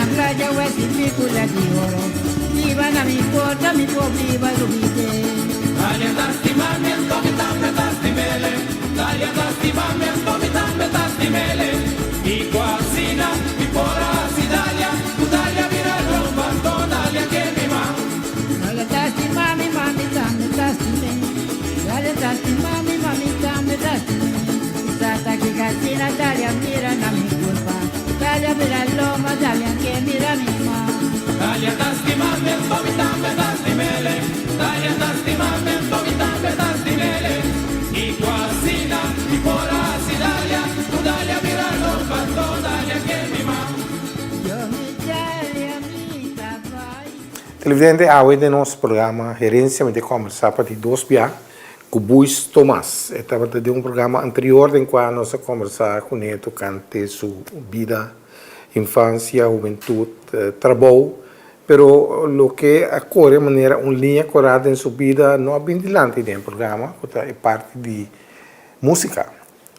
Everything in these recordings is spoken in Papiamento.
playa wesi picula di oro. Viva na mi porta mi po viva lubite. Dalia ta stima mi anto mi tambe ta stim'ele Dalia ta stima mi anto mi tambe ta stim'ele Kiko asina mi por a hasi Dalia Ku Dalia bira lomba anto Dalia ke mi man. Dalia ta stima mi ma mi tambe ta stim'e Dalia ta stima mi ma mi tambe ta stim'e Tata ki kasina Dalia mira na mi kulpa Dalia bira lomba Dalia ke mira mi man. Dalia ta stima mi anto mi tambe ta stim'ele Dalia ta stima mi anto mi tambe ta stim'ele Kiko asina mi por a hasi Dalia Ku Dalia bira lomba anto Dalia ke mi man. Yo mi Dalia mi ta bai. Televidente, awe den nos programa Herencia mi ta combersa pa di dos bia cu Buis Thomas. E tabata den un programa anterior den cua nos a combersa cune tocante su bida, infancia, hubentud, trabou, pero loke a core manera un liña cora den su bida no a bin dilanti den e programa cu ta e parti di musica.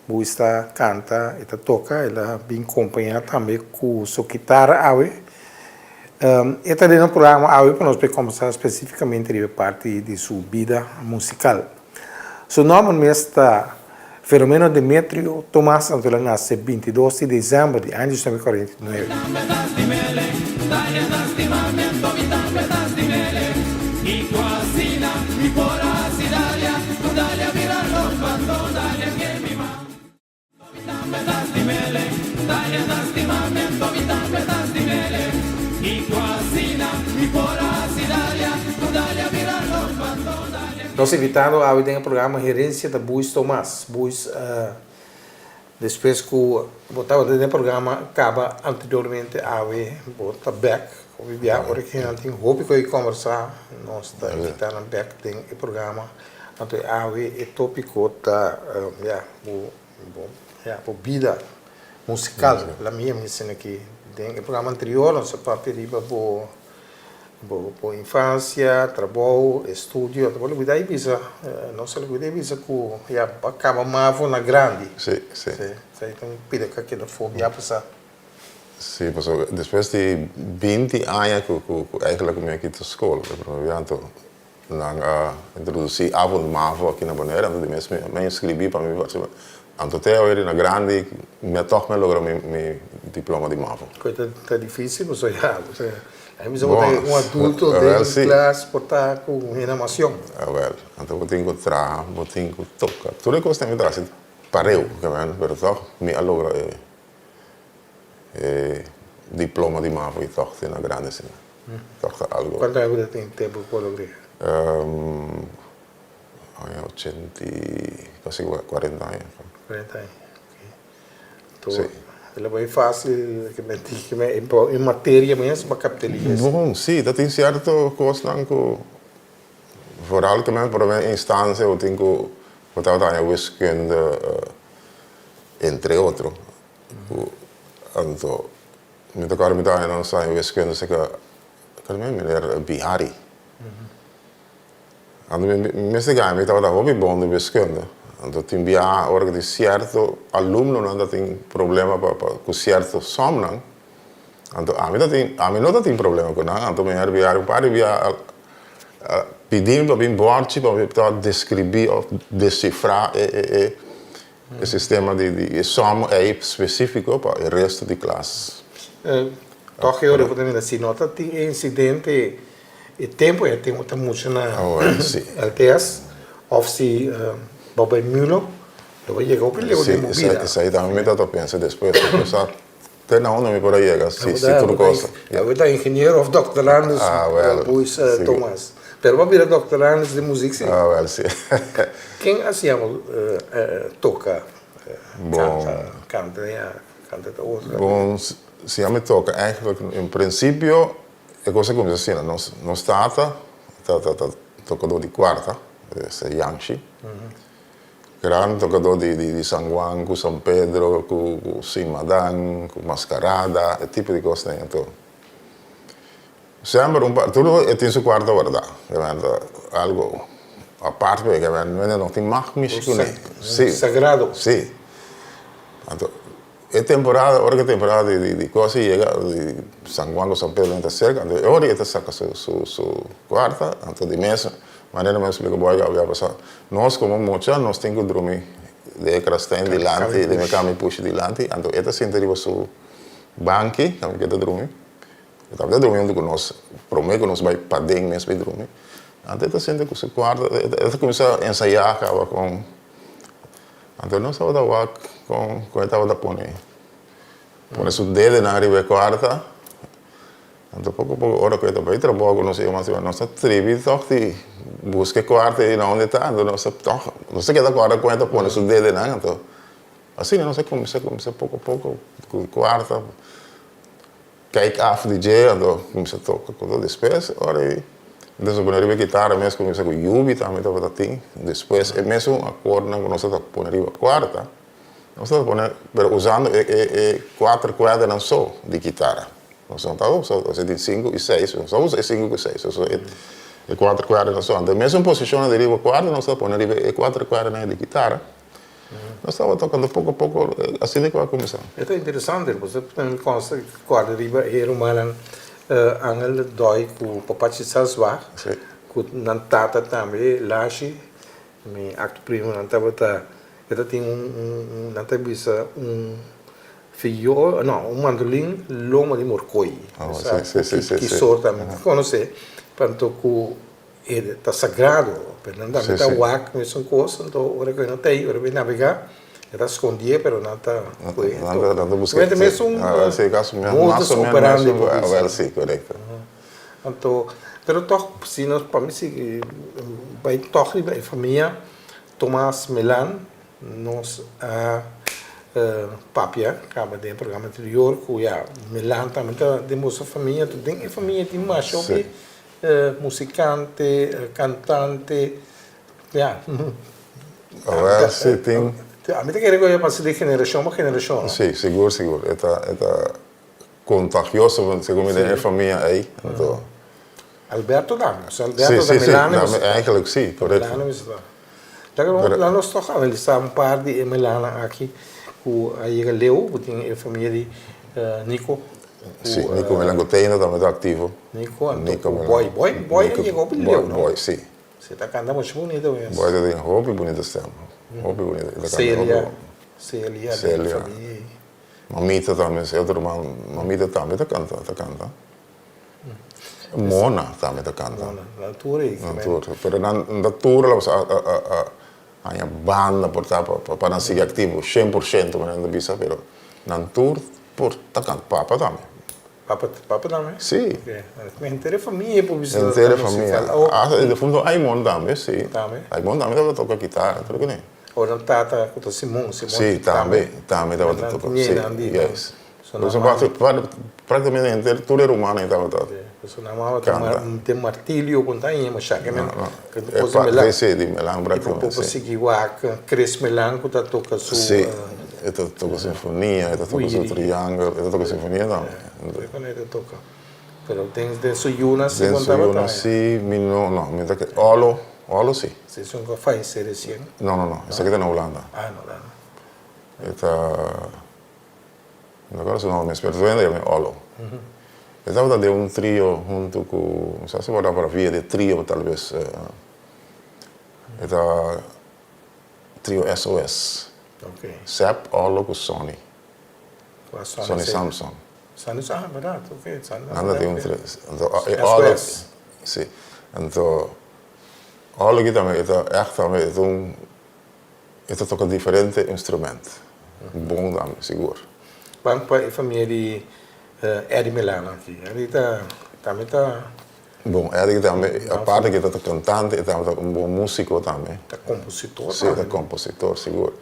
Buis ta canta, e ta toca, el a bin compaña tambe cu su kitara awe. E ta den e programa awe pa nos por combersa specificamente riba e parti di su bida musical. Su nomber mes ta Filomeno Demetrio Tomas, anto el a nace 22 di december di aña 1949. Nos invitado awe den e programa Herencia ta Buis Tomas. Buis, despues cu bo tabata den e programa caba anteriormente awe bo ta bek. Hopi bia ora cu nan tin hopi cu a combersa nos ta invita nan bek den e programa. Anto e awe e topico ta ya bo bo ya bo bida musical la mi a misa aki den e programa anterior nos a papia riba bo bo bo infancia, trabou, estudio anto bo lubida y bisa nos a lubida y bisa cu ya bo a caba mavo na grandi. Si si. Si ta un pida cu a keda for bia pasa. Si pasobra despues di binti aña cu cu eigenlijk cu mi a kita scol e prome bia anto Nan a introdusí Avond Mavo aki na Bonaire, anto di mes mi a inskribí pa mi partisipá. Anto te awe na grandi mi a tòg mi a logra mi mi diploma di Mavo. Koe ta ta difísil pasobra ya bo sa a mi sa bo ta un adulto den klas por ta ku un enamacion. Awèl, anto bo tin ku traha, bo tin ku toka, tur e kosnan mi ta hasi pareu, pero tòg mi a logra e e diploma di Mavo i tòg te na grandi asina. Tòg ta algo. Kuantu aña bo ta tin tempu ku bo logr'é? Aña ochenta i kasi kuarenta aña. Kuarenta aña, ok. Anto el a bai fásil ke men tin ke men e materia mes pa kapitalisá. Bon, sí, ta tin sierto kosnan ku vooral ke men promé instansia bo tin ku bo tabata haña wiskunde entre otro. Ku anto Mi ta kòrda mi ta haña nan sa en wiskunde seka kòrda mi meneer Bihari. Anto mi mester gana mi tabata hopi bon den wiskunde. Anto tin biaha ora ku tin sierto alumnonan ta tin problema pa pa ku sierto sòmnan, anto ami ta tin ami no ta tin problema ku nan, anto meneer Bihari un par di biaha a pidi mi pa bin bòrchi pa mi ta deskribí òf desifrá e e e E sistema di di e som ei spesifiko pa e resto di klas. Tòg e ora bo ta mira si no ta tin e insidente e tempu ei tin ta mucha na LTS òf si bo bai Mulo lo bo yega hopi leu den bo bida. Si esei tambe mi ta pensa despues mi sa te na unda mi por a yega si si tur kos. Abo ta ingeniero òf doktorandus Buis Tomas. Pero bo a bira doktorandus di muzik si. Ah wèl si. Ken a siña bo toka, kanta, kanta ya, kanta ta otro. Bon, siña mi toka eigenlijk en prinsipio e kos a kuminsá asina, nos nos tata ta ta ta tokadó di kuarta, esta Yanshi. Gran tokadó di di San Juan ku San Pedro ku ku Simadan ku Maskarada e tipo di kosnan anto semper un pa tur e tin su kuarto wardá algo apart p'e no tin mag mishi kuné si sagrado si anto. E temporada, ora ku e temporada di di di kos yega, di San Juan ku San Pedro nan ta serka, anto e ora e ta saka su su su kuarta, anto di mes manera mi a splika bo awe a pasá, nos komo mucha nos tin ku drumi den e krasteen dilanti, den e kami pushi dilanti, anto e ta sinta riba su banki, kami ku e ta drumi, e tabata drumi huntu ku nos promé ku nos bai paden mes bai drumi, anto e ta sinta ku su kuarta, e ta kuminsá ensayá kaba kon. Anto nos tabata wak kon kon e tabata pone pone su dedenan riba e kuarta. Anto poko poko ora ku e ta bai trabou ku nos yama nos nos ta tribi tòg di buska e kuarta ei na unda e ta. Anto nos ta tòg nos ta keda kòrda kon e ta pone su dedenan. Anto asina nos a kuminsá kuminsá poko poko ku kuarta. Kijk af di dje, anto kuminsá toka ku tur. Despues ora ei mi ta pone riba e kitara mes kuminsá ku Yubi tambe tabata tin. Despues e mesun akordnan ku nos tabata pone riba kuarta, nos tabata pone pero usando e e e kuater kuerdanan so di kitara. Nos no tabata usa, nos tin sinku i seis, nos no tabata usa e sinku ku seis, nos usa e kuater kuerdanan so. Anto e mesun posishonnan di riba kuarta nos tabata pone riba e kuater kuerdanan di kitara. Nos tabata tokando poko poko asina ku a kuminsá. E ta interesante pasobra ta mi konsta kòrda riba e rumannan Angel Dòi ku Papachi Salsbach ku nan tata tambe Lashi mi akto primo nan tabata e ta tin un nan ta bisa un fiyo no un mandolin loma di morkoi ki sorta mi konosé tanto ku E ta sagrado, pero nan tambe ta wak mesun kos, anto ora ku e no ta ei, ora ku e nabegá, e ta skondié, pero nan ta kohe Nan ta nan ta buska e mesun modus operandi por bisa. Awel si, korekto. Anto, pero tòg, si nos pa mi sigui bai tòg riba e famia Tomas Melan, nos a papia kaba den e programa anterior ku ya Melan tambe ta den boso famia, anto den e famia tin masha hopi Musikante, kantante, ya. Awel si tin. Ami ta kere ku e pasa di generashon pa generashon, no? Si, sigur, sigur. E ta, e ta kontagioso segun mi den e famia ei, anto. Alberto tambe, osea Alberto ta Melano. Si, si, si, eigenlijk si, korekto. Melano mester ta. Laga nos tòg analisá un par di e Melanonan aki ku a yega leu, ku tin e famia di Nico. Si, Nico Melan ku Teina tambe ta aktivo. Nico anto ku Boy. Boy, Boy a yega hopi leu, no? Boy, si. Si, ta kanta muchu bunito mes. Boy ta tin hopi bunito stèm. Hopi bunito. E ta kanta hopi bon. Celia, Celia den e famia ei. Mamita tambe, si otro ruman, Mamita tambe ta kanta, ta kanta. Mona tambe ta kanta. Mona, nan tur ei. Nan tur, pero nan ta tur a a haña banda por ta pa nan sigui aktivo 100% manera nan ta bisa, pero nan tur por ta kanta. Papa tambe. Papa, papa tambe? Si. Henter e famia por bisa ta musical. Henter e famia. Asta e defunto Aymon tambe, si. Tambe? Aymon tambe tabata toka kitara, tur kuné. Ora nan tata ku ta Simon, Simon tambe. Si, tambe, tambe tabata toka. Si, yes. Prákticamente henter tur e rumannan tabata kanta. Den martilio ku ta yema sha ke men E parte si di Melan prákticamente si. Por sigui wak Chris Melan ku ta toka su. Si, e ta toka sinfonia, e ta toka su triangel, e ta toka sinfonia tambe. E ta toka. Pero den su yunan si bo tabata. Den su yunan si mi no, no, mi ta kere Olo, Olo si. Si esun ku a fayesé resien? No, no, no, esaki ta na Hulanda. Ah, na Hulanda. E ta. No recuerdo su nombre mes, pero tur hende yama e Olo. E tabata den un trio hunto cu, no sa si por tabata via di trio tal bes, e ta trio SOS. Sep, Olo cu Sonny. Sonny Samson. Sonny Samson, ah berdad, ok. Nan ta den un trio. Anto e Olo, si, anto Olo aki tambe e ta echt tambe e ta un. E ta toka diferente instrument. Bon tambe, sigur. Ban pa e famia di Eddie Melan aki. Eddie ta tambe ta. Bon, Eddie tambe, aparte ku e ta kantante, e tambe ta un bon músiko tambe. Ta kompositor tambe. Si, ta kompositor, sigur.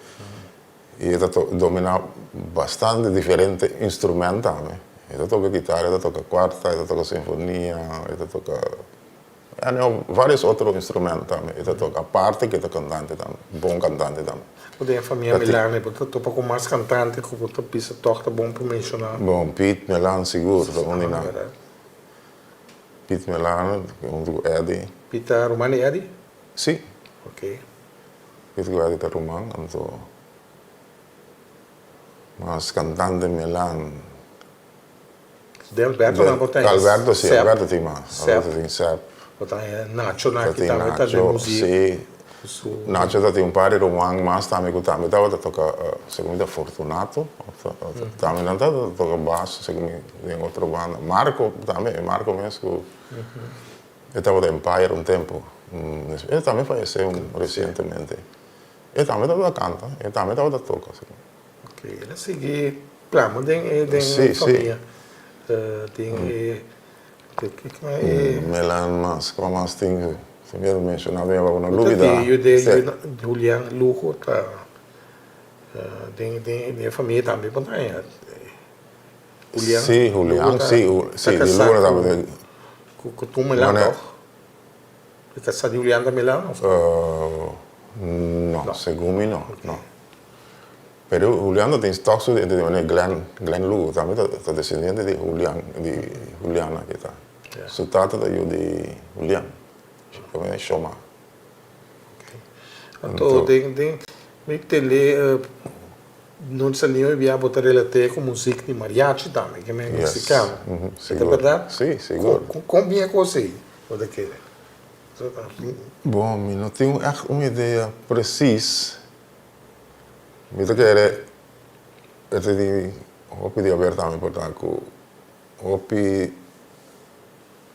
I e ta dominá bastante diferente instrument tambe. E ta toka kitara, e ta toka kuarta, e ta toka sinfonia, e ta toka. En varios otro instrument tambe e ta toca, aparte cu e ta cantante tambe, bon cantante tambe. Bo den famia Melan bo ta topa cu mas cantante cu bo ta bisa toch ta bon pa menciona? Bon, Piet Melan sigur ta un di nan. Piet Melan hunto cu Eddy. Piet ta ruman di Eddy? Si. Ok. Piet cu Eddy ta ruman, anto. Mas cantante Melan. De Alberto nan por ta Alberto si, Alberto tin mas. Alberto tin Sep. Por ta Nacho nan aki tambe ta den muziek. Si. Nacho ta tin un par di ruman mas tambe cu tambe tabata toca segun mi ta Fortunato tambe nan tabata toca bass segun mi den otro banda. Marco tambe, Marco mes cu e tabata Empire un tempo. E tambe fayece recientemente. E tambe tabata canta, e tambe tabata toca. Ok, el a sigui plama den e den e famia. Den e e. Melan mas, kua mas tin? Si mi a menshoná den abajo no lubida. Yu de Julian Lugo ta den den e famia tambe por ta haña. Julian. Si, Julian, si, si, di Lugo tambe. Ku tur Melan tòg? E kasá di Julian ta Melan òf no? No, segun mi no, no. Pero Julian ta tin tòg su di manera Glenn, Glenn Lugo tambe ta desendiente di Julian, di Julian aki ta. Su tata ta yu di Julian, e Shoma. Anto den den mi tende Noord Saliña hoy bia bo ta relat'é ku muzik di mariachi tambe, ke men mexicano. E ta bèrdat? Si, sigur. Kon bien e kos ei? Bo ta kere? Bon, mi no tin ègt un idea presis. Mi ta kere e ta di hopi di haber tambe por ta ku hopi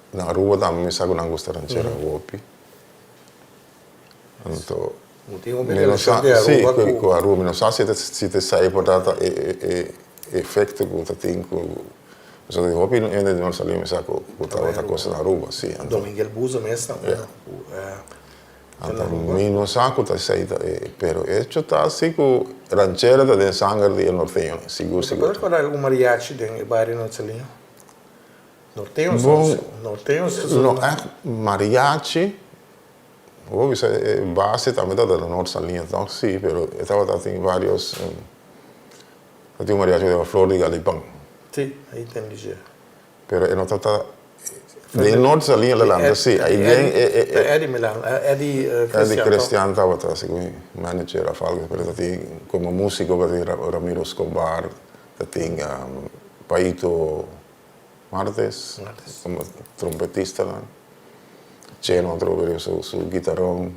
na Aruba tambe mi sa ku nan gusta ranchera hopi. Anto mi no sa si ku Aruba mi no sa si ta esei por ta e efecto ku ta tin ku pasobra tin hopi hende di Noord Saliña mi sa ku tabata kosa na Aruba si. Dominguel Buzo mes ta. Anto mi no sa ku ta esei ta e, pero echo ta si ku ranchera ta den sanger di e norteñonan, sigur sigur. Bo ta recorda algun mariachi den e bario Noord Saliña? Norteños no, norteños. No echt mariachi, bo bisa e base tambe ta den Noord Saliña toch? Si, pero e tabata tin varios, ta tin un mariachi ku ta yama Flor di Galipan. Si, ahí ten di dje. Pero e no ta ta den Noord Saliña la lanta si. Ahí den e e e. Eddie Milan, Eddie Christian. Eddie Christian tabata segun manager of algo pero ta tin como musico ta tin Ramiro Escobar, ta tin Paito Martes como trompetistanan, Cheno atrobe riba su su guitaron,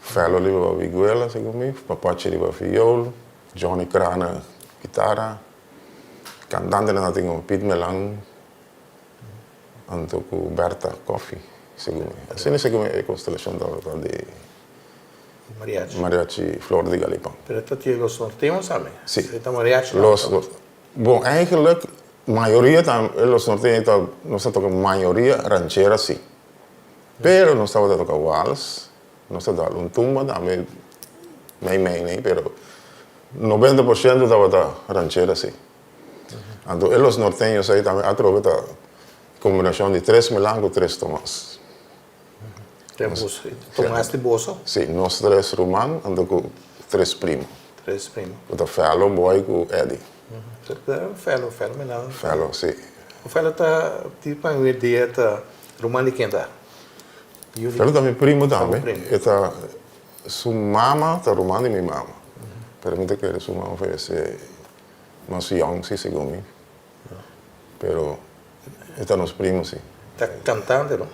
Fello riba viguela segun mi, Papachi riba viool, Johnny Crana guitara. Kantantenan a tin como Piet Melan anto ku Bertha Coffie, segun mi. Asina segun mi e konstelashon tabata di Mariachi. Mariachi Flor di Galipan. Pero ta tin los norteños tambe? Si. E ta mariachi nan Los, bon eigenlijk mayoria ta los norteños ta nos ta toka mayoria ranchera si. Pero nos tabata toka wals, nos ta dal un tumba tambe mei mei nei pero 90% tabata ranchera si. Anto e los norteños ei tambe atrobe ta combinacion di tres Milan cu tres Tomas. Tomas di boso? Si, nos tres ruman anto cu tres primo. Tres primo. Cu ta Fello, Boy cu Eddy. Fello, Fello Milan. Fello, si. Fello ta, ti pa mi idea ta ruman di ken ta? Fello ta mi primo tambe. E ta Su mama ta ruman di mi mama, pero mi ta kere su mama fayesé mas yong si segun mi, pero e ta nos primo si. Ta cantante no?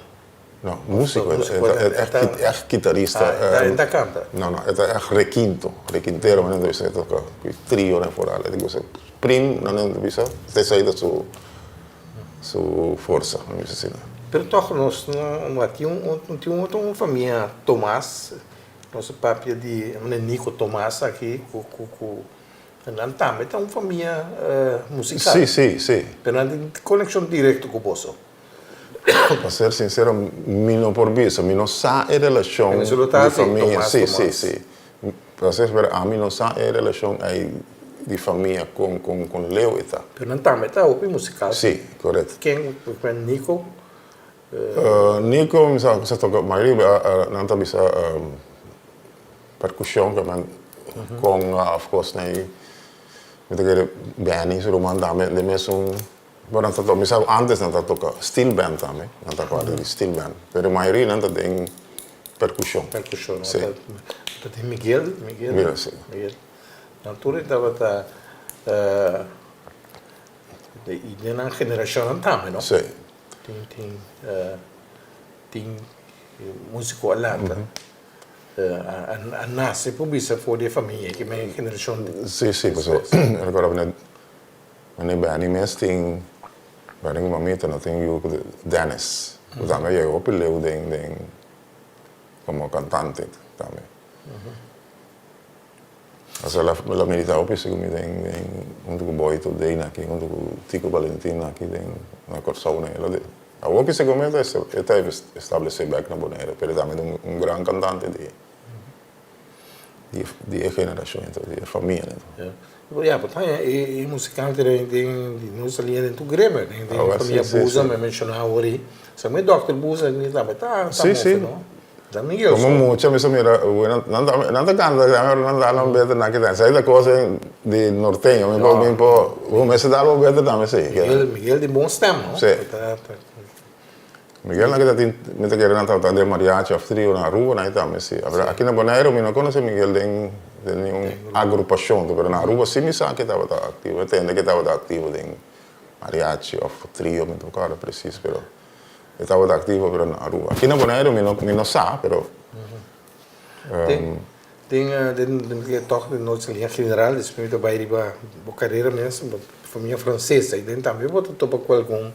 No, musico, e ta echt kitarista. Ah, e ta canta? No, no, e ta echt requinto, requintero nan ta bisa, e ta toca cu trio nan foral, e ta gosa prim nan ta bisa, esei ta su. Su forsa, mi bisa asina. Pero tòg nos no a tin un tin un otro famia Tomas, nos a papia di Nico Tomas aki ku ku ku nan tambe ta un famia musikal. Si, si, si. Pero nan tin konekshon direkto ku boso. Pa ser sinsero mi no por bisa, mi no sa e relashon di famia, si, si, si. Pa ser sincero ami no sa e relacion ay di famia con con con Leo e ta. Pero nan tambe ta hopi musical. Si, correcto. Ken, ken Nico? Nico mi sa cu sa toca mayoria nan ta bisa percusion cu nan conga of cosnan ay. Mi ta kere Benny su ruman tambe den mesun Bo nan ta toca, mi sa cu antes nan ta toca steel band tambe, nan ta parti di steel band, pero mayoria nan ta den percusion. Percusion, si. Ta tin Miguel, Miguel, Miguel, si. Miguel. Nan tur e tabata i den nan generashonnan tambe, no? Sí. Tin tin tin músiko a lanta a nase por bisa for di e famia ki men generashon. Sí, sí, pasobra mi recorda Meneer Benny mes tin, Benny ku mamita no tin yu ku Dennis ku tambe a yega hopi leu den den komo kantante tambe. Asa el a milita hopi segun mi den den huntu ku Boyto Deen aki huntu ku Tico Valentin aki den na Kòrsou nan el a awor ki segun mi e ta establesé bèk na Bonaire pero e tambe ta un gran kantante di di e generashon ento di e famia ento. Ya, bo ta haña e musikante den di nos a liña den tur gremio, den famia Buza mi a menshoná awor ei. Sa mi dòkter Buza mi tambe ta move no? Ta Miguel Komo mucha mi sa mira nan ta nan ta kanta nan ta dal un bete nan kita esei ta kos di norteño mi por mi por bo mester dal un bete tambe si. Miguel Miguel tin bon stem no. Si. Miguel nan kita tin mi ta kere nan tabata den mariachi of trio na Aruba nan tambe si. Aki na Boneiru mi no konosé Miguel den den niun agrupashon pero na Aruba si mi sa ke tabata aktivo mi tende ke tabata aktivo den mariachi of trio mi no kòrda presis pero E tabata aktivo pero na Aruba. Aki na Boneiru mi no mi no sa pero. Den den den den tòg den nos liña general despues mi ta bai riba bo karera mes bo famia franses ei den tambe bo ta topa ku algun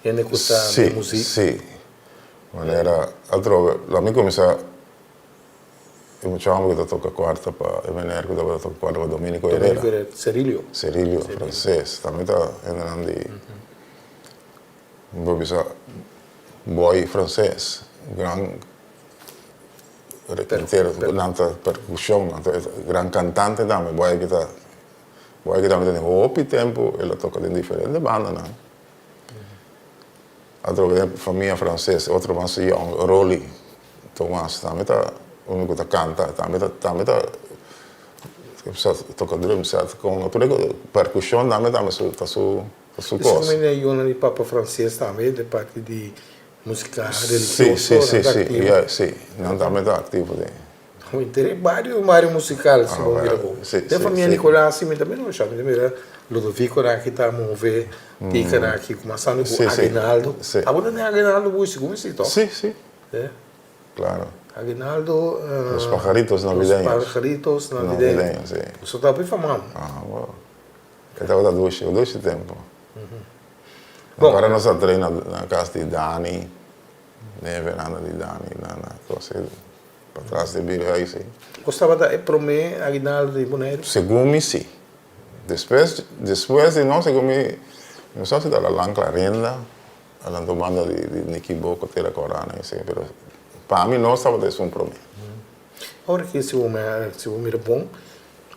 hende ku ta den muzik. Si si manera atrobe lo mi kuminsá e mucha hòmber ku ta toka kuarta pa e meneer ku tabata toka kuarta pa Dominico Herrera. Dominico Herrera Cerilio. Cerilio franses tambe ta hendenan di. Bo bisa boy frances, gran requintero, nan ta percusion, nan ta gran cantante tambe. Boy aki ta, boy aki tambe tene hopi tempo el a toca den diferente bandanan. Atrobe den famia frances, otro mas yong, Rolly Thomas tambe ta unu cu ta canta, tambe ta, tambe ta toca drum set con percusion tambe tambe ta su. Ta su kos. Esaki mende yuna di Papa Frances tambe de parti di musica religioso Si, si, si, si, ya, si, nan tambe ta activo den. Tin bario, bario musical si bo mira bo. Den famia Nicolas si mi tambe no sha, mi ta mira Ludovico aki ta move, Tica aki cumansando cu Aguinaldo. Abo ta den Aguinaldo bo sigur mi si to? Si, si. Claro. Aguinaldo. Los pajaritos navideños. Los pajaritos navideños. Navideños, si. Boso ta hopi fama. Ah, bo. E tabata dushi, un dushi tempu. Ora nos a train na kas di Dani, den e veranda di Dani, na na kos ei, patras di Bierhuis ei. Bos tabata e promé aguinaldo di Boneiru? Segun mi si. Despues, despues di nos, segun mi, mi no sa si tabata Lan Clarinda, Alan tur banda di di Nicky Boko, Tera Corana esei, pero pa mi nos tabata esun promé. Ora ki si bo si bo mira bon,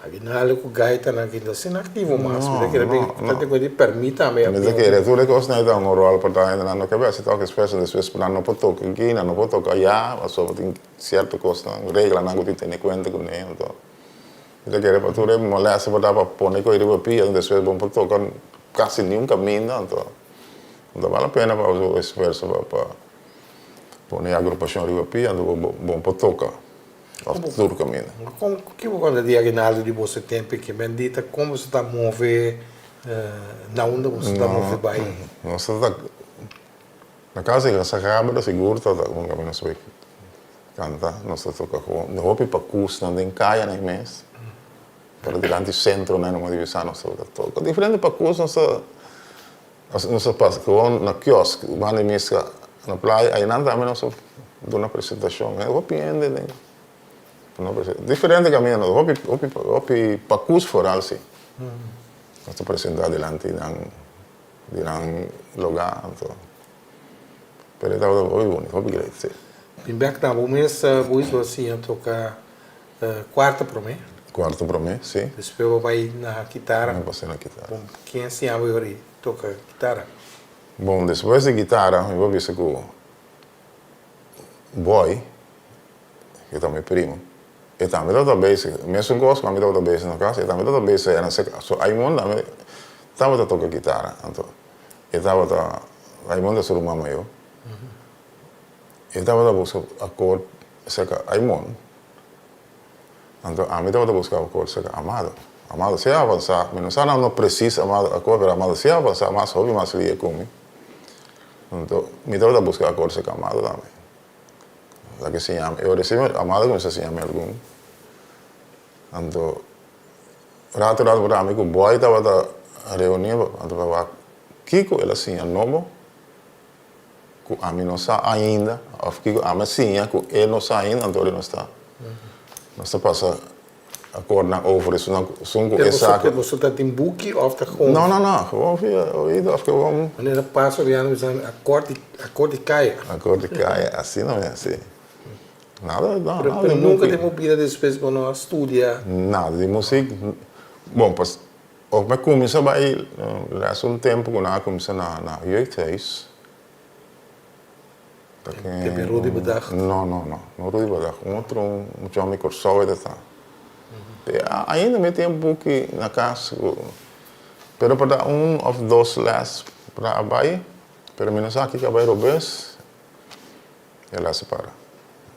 Aguinaldo ku gaitanan ki no asina aktivo mas. Mi ta kere bin ta den di permit tambe. Mi ta kere tur e kosnan ei ta un ròl por ta hendenan no ke bèstia tok esfuerso despues nan no por toka aki nan no por toka aya pasobra tin sierto kosnan reglanan ku tin tene kuenta kuné anto mi ta kere pa tur e molèstia por ta pa pone koe riba pia despues bo no por toka kasi niun kaminda anto no ta bal la pena pa usa esfuerso pa pone e agrupashon riba pia anto bo no por toka. Of tur kaminda. Kon ki bo konta di aguinaldo di boso tempu ki bendita kon boso ta move na unda boso ta move bai? Nos ta ta na kas di Gasagabra sigur ta ta un kaminda nos bai kanta nos ta toka ku hopi pakusnan den kayanan mes pero dilanti sentronan no di bisa nos ta toka diferente pakus nos ta Nos a pasa gewoon na kiosk banda di misa na playa aynan tambe nos a duna presentacion hopi hende den diferente caminda nos hopi hopi hopi pakus foral si nos ta presenta dilanti nan di nan loga anto pero e tabata hopi bunito hopi great si. Bin bek na bo mes bo a siña toca Cuarto prome. Cuarto prome, si. Despues bo bai na kitara. Mi pasa na kitara. Bon, ken a siña bo yori toca kitara? Bon, despues di kitara mi por bisa cu Boy, cu ta mi primo, e tambe tabata bezig, mesun cos cu ami tabata bezig na cas, e tambe tabata bezig na se so Aymon tambe tabata toca kitara, anto e tabata, Aymon ta su ruman mayor, e tabata busca acord cerca Aymon. Anto ami tabata buska akor serka Amado. Amado si a avansá, mi no sa nan no presis Amado a kor, pero Amado si a avansá mas hopi mas lia ku mi. Anto mi tabata buska akor serka Amado tambe. La ke siña mi, e ora si Amado kuminsá siña mi algun. Anto rato rato por ami ku Boy tabata reuní anto pa wak kiko el a siña nobo ku ami no sa ainda òf kiko ami a siña ku e no sa ainda anto ora nos ta nos ta pasa akornan over esun esun ku e sa Pero boso ta tin buki òf ta gewoon No no no gewoon via oido òf gewoon Manera paso Riano bisa akort di akort di kaya. Akort di kaya asina mes si. Nada no Pero nada di nunka buki. den bo bida despues bo no a studia? Nada di musik bon pas Of mi a cuminsa bay les un tempo cu nan a cuminsa na na jeugdhuis. Ta Te bi Rudy Bedacht? No, no, no, no Rudy Bedacht. Un otro muchacho mi Corsou e ta ta. Ainda mi tin e buki na cas cu, pero pa da un of dos les pa a bay, pero mi no sa kico a bay robes. El a separa.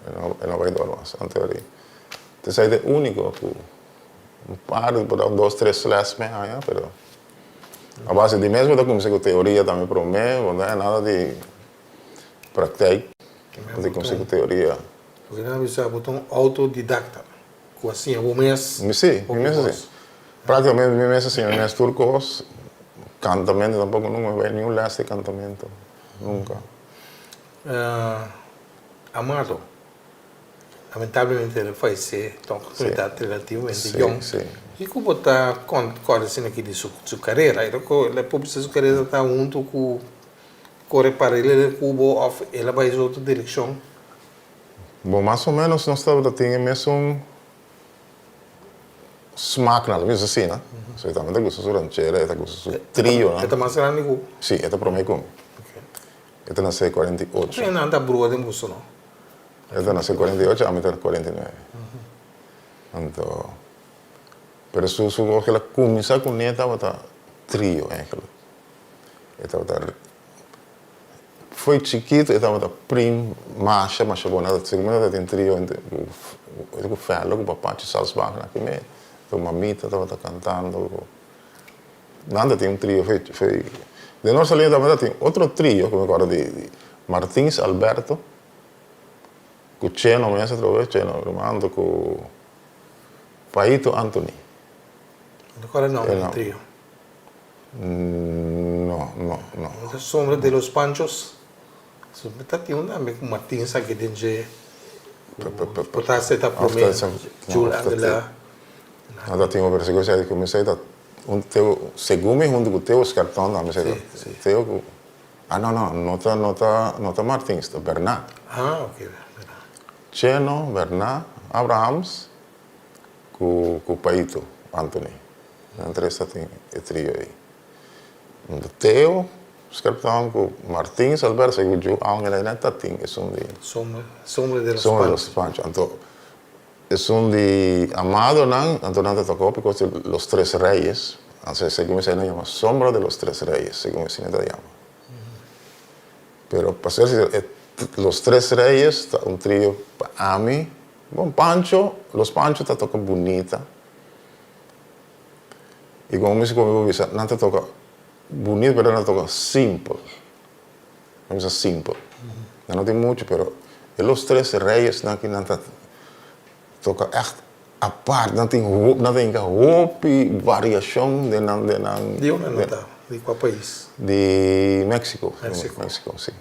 E no bai dor mas. Anto di, Esei ta e úniko ku un par di por ta un dos tres les mi haña, pero a base di mes bo ta kuminsá ku teoria tambe promé, bo no ta haña nada di praktijk, bo ta kuminsá ku teoria. Loke nan a bisa bo ta un outodidakta, ku a siña bo mes Mi si, mi hopi mes a kos. siña. Práktikamente mi mes a siña mi mes tur kos. Kantamentu tampoko nunka mi bai niun les di kantamentu, nunka. Amado, lamentablemente el a fallecé tòg un edat relativamente yòn. Kiko bo ta kòrda asina aki di su karera? El a publisá su karera ta huntu ku kore paralelo ku bo òf el a bai su otro direkshon? Bon, mas o ménos nos tabata tin e mesun smaak nan, lo bisa asina. So e tambe ta gusta su ranchera, e ta gusta su trionan. E ta mas grandi ku bo? Sí, e ta promé ku mi. E ta nase 48. Hopi nan ta brua den boso no? E ta nase 48, ami ta 49. Anto, pero su su ora ku el a kuminsá kuné tabata trio eigenlijk. E tabata, fo'i chikitu e tabata prim masha masha bon. Segun mi tabata tin trio ku Felo ku Papachi Salsbach na aki mes. Ku mamita tabata kantando ku. Nan ta tin un trio fe fe den nos salida tambe ta tin otro trio ku mi acorda di Martins Alberto ku Cheno mes atrobe Cheno Romando ku Paito Anthony. No acorda nomber di trio? No no no. No ta Sombra de los Panchos? Ta tin un tambe ku Martins aki den dje ku por ta ta prome Jul Andela. Nan ta tin un pero segun esei ku mi esei ta un Teo segun mi huntu ku Teo Skerton tambe esei ta Teo ku ah no no no ta no ta no ta Martins ta Bernard. Ah ok Bernard. Cheno Bernard Abrahams ku ku Paito Anthony nan tres ta tin e trio ei. Teo Skerton ku Martins Alberto segun Ju Angel ei nan ta tin esun di Sombra Sombra de los Sombra de los Pancho anto Esun di Amadonan, anto nan ta toca hopi cos di Los Tres Reyes, anto segun esei nan yama Sombra de los Tres Reyes, segun esei nan ta yama. Pero pa ser sincero, e Los Tres Reyes ta un trio pa ami, bon Pancho, Los Pancho ta toca bunita, y como musico mi por bisa nan ta toca bunita pero nan ta toca simpel. Nan bisa simpel. Nan no tin mucho pero e Los Tres Reyesnan aki nan ta toca echt apart. Nan tin hopi, nan ta hinca hopi variacion den nan, den nan. Di unda nan ta? Di cua pais? Di Mexico. Mexico. Mexico, si.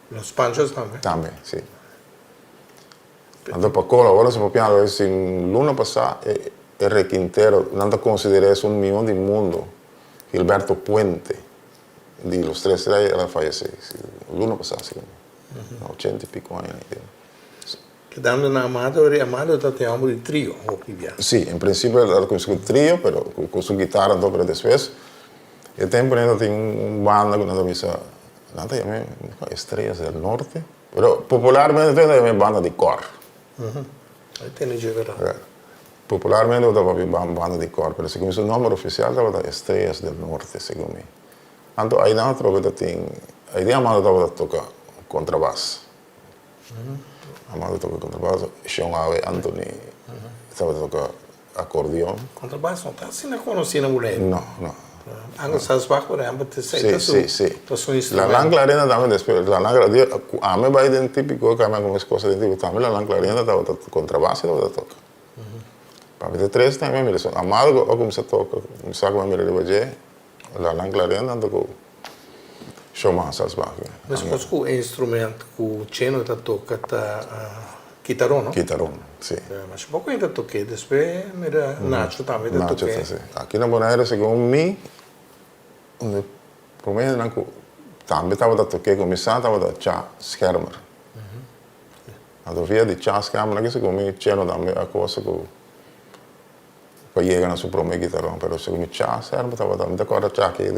Los Panchos tambe? Tambe, si. Anto pa cola, ora nos a papia si luna pasa e requintero, nan ta considera esun mion di mundo, Gilberto Puente. Di Los Tres Reyes el a fayesé luna pasá así como na ochenta y pico aña e tin. Kedando na Amado, ri Amado ta tin homber di trio hopi bia. Sí, en principio el a cuminsa cu trio pero cu su guitarra anto pero despues e tempo nan ta tin un banda cu nan ta bisa nan ta yama Estrellas del Norte pero popularmente nan ta yama banda di cor. Ai tene dje verdad. Popularmente bo ta papia banda di kor, pero segun su nomber oficial tabata Estrellas del Norte, segun mi. Anto aidan atrobe ta tin, aidan Amado tabata toca contrabas. Amado toca contrabas, Shon Awe Anthony tabata toca. acordeon. Contrabass no ta asina conoci na Boneiru. No, no. Angel Salsbach por ehempel ta esei ta su ta su instrumento. Lalan Clarenda tambe despues Lalan Clarenda cu ami bay den tipico cu ami a cuminsa cosa den tipico tambe Lalan Clarenda tabata contrabass e tabata toca. Papi ta tres tambe a mira su Amado a cuminsa toca mi sa cu mi a mira riba dje Lalan Clarenda anto cu Shoman Salsbach. Mescos cu e instrument cu Cheno ta toca ta Kitaron, no? Kitaron, si. Masha poco hende ta tok'é. Despues mira Nacho tambe ta Nacho tok'é. ta, si. Aki na Bonaire segun mi, un di prome hendenan ku tambe tabata tok'é ku mi sa tabata Cha Schermer. Anto via di Cha Schermer aki segun mi Cheno tambe a kosa ku pa yega na su prome kitaron. Pero segun mi Cha Schermer tabata, mi ta kòrda Cha aki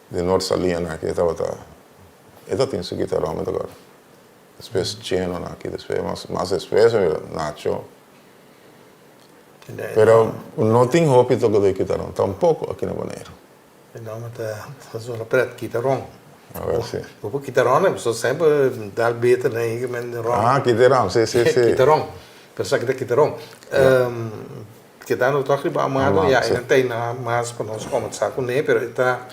di Noord Saliña aki tabata, e ta tin su kitaron mi ta kòrda. Despues Cheno na aki despues mas mas despues mi bira Nacho. Pero no tin hopi tocador di kitaron tampoco aki na Boneiru. E nomber ta ta zona pret, kitaron. Awel si. Bo por kitaron pasobra semper dal beter na hende men ron. Ah kitaron si si si. Kitaron pero esaki ta kitaron. Kedando toch riba Amado ya e nan ta eynan mas pa nos combersa cune pero e ta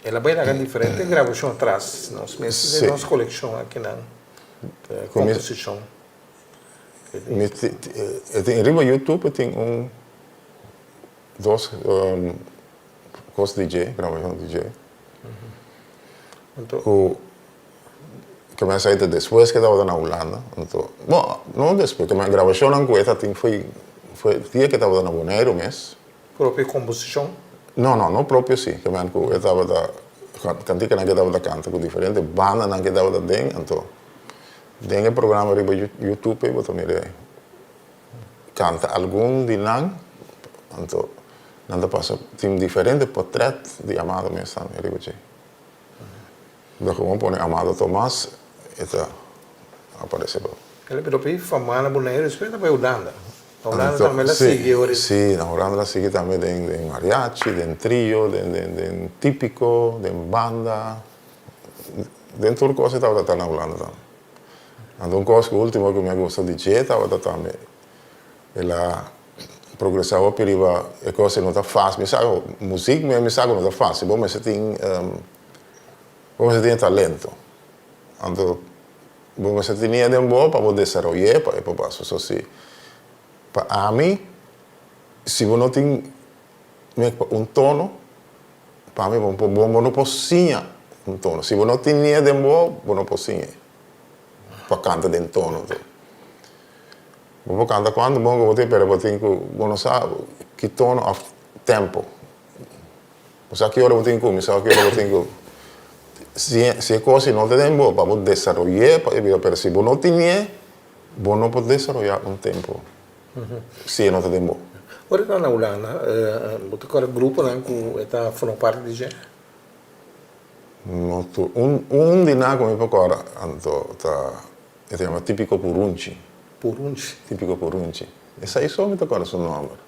El a bai laga diferente grabashon atras, nos mes den nos kolekshon akinan, komposishon. Mi tin riba YouTube tin un dos kos di dje, grabashon di dje, ku ke mi a sa ta despues ke tabata na Hulanda, anto, bon, no despues, grabashonnan ku e ta tin foi dia ke tabata na Boneiru mes. Propio komposishon? No, no, no propio si. Ke men ku e tabata kantikanan ke e tabata kanta ku diferente bandanan ke e tabata den, anto den e programa riba YouTube ei bo ta mira e kanta algun di nan, anto nan ta pasa tin diferente potrèt di Amado mes tambe riba dje. Lo ke bo pone Amado Tomas e ta aparece bo. El a bira hopi famá na Boneiru despues ta bai Hulanda. Na Hulanda tambe el a sigui ora. Sí, na Hulanda el a sigui tambe den mariachi, den trio, den típiko, den banda, den tur kos e tabata ta na Hulanda tambe. Anto un kos ku último ku mi a gusta di dje tabata tambe el a progresá hopi riba e kos e no ta fásil. Mi sa ku muzik mi sa ku no ta fásil, bo mester tin. Bo mester tin e talento. Anto bo mester tini den bo pa bo desaroy'é pa e por pasa. So si pa ami si bo no tin mek pa un tono, pa mi bo bo no por siña un tono. Si bo no tini'é den bo, bo no por siñ'é pa kanta den tono. Bo por kanta kuantu bon ku bo tin pero bo tin ku bo no sa ki tono òf tempo. Bo sa ki ora bo tin kuminsá, ki ora bo tin ku Si si e kos no ta den bo pa bo desaroy'é pa e bira, pero si bo no tinié, bo no por desaroyá un tempu si e no ta den bo. Ora ta na Hulanda, bo ta kòrda gruponan ku e ta forma parti di dje? No tur. Un un di nan ku mi por kòrda anto ta e ta yama Típiko Purunchi. Purunchi. Típiko Purunchi. Esei so mi ta kòrda su nòmber.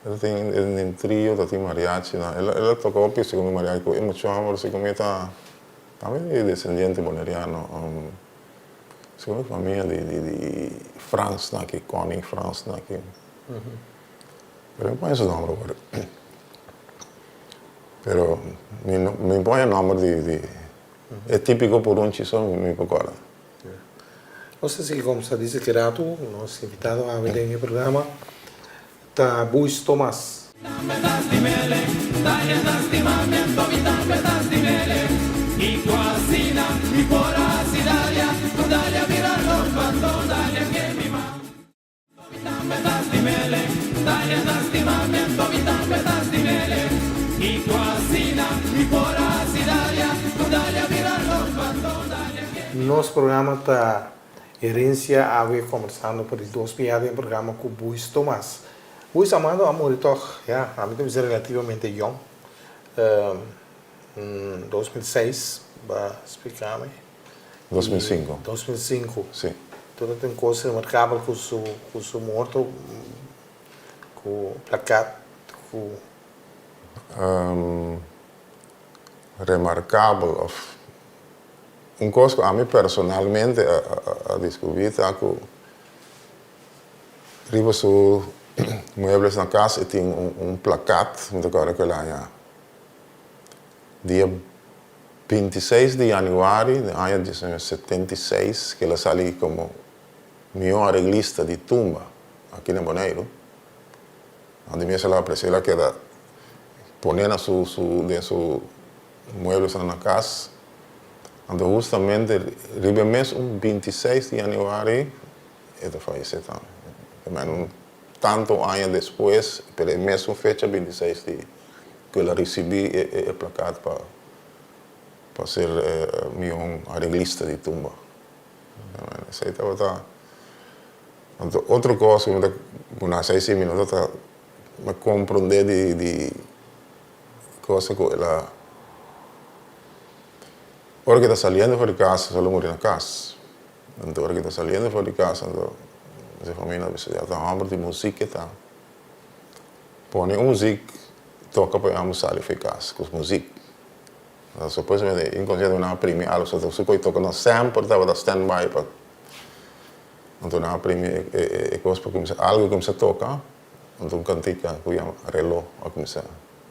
El tin den trio, ta tin mariachi nan. El a toca hopi segun mi mariachi cu e mucho homber segun mi ta tambe di descendiente boneriano. Segun mi famia di di di Frans nan aki, Connie Frans nan aki. Pero mi pone su nomber awor. Pero mi no mi pone nomber di di e tipico purunchi so mi por corda. Nos ta sigui komsa di ki ratu nos invitado awe den e programa ta Buis Thomas. Nos programa ta Herencia Awe kombersando pa di dos bia den programa ku Buis Tomas. Buis Amado a muri tòg, ya, ami ta bisa relativamente yòn, 2006, ba splika mi. 2005. 2005. Sí. Tur tin cos remarcabel cu su cu su morto cu placat cu. Um, remarcabel of un cos cu ami personalmente a a a descubri ta cu. Riba su muebles na kas e tin un plakat, mi ta kòrda ku el aña dia 26 di yanüari di aña 1976 ku el a sali komo mihó areglista di tumba aki na Boneiru. Anto mes el a apresia, el a keda pone na su su den su mueblesnan na kas. Anto hustamente riba e mes un 26 di yanüari E ta fayesé tambe. Ta mèn un tantu aña despues, pero e mesun fecha 26 di ku el a risibí e plakat pa pa ser mihó areglista di tumba. Esei tabata. Anto otro kos ku mi ta ku na esei si mi no ta ta komprondé di di cosa ku el a ora ku e ta saliendo for di kas e solo muri na kas. Anto ora ki ta saliendo for di casa anto si famia a bisa ya ta homber di muziek e ta pone un muziek toca pa e homber sali for di casa cu muziek. Anto supuestamente inconsientemente nan a primi algo so su coi toca nan semper tabata stand by pa anto nan a primi e cos pa cuminsa algo cuminsa toca anto un cantica cu yama reloj a cuminsa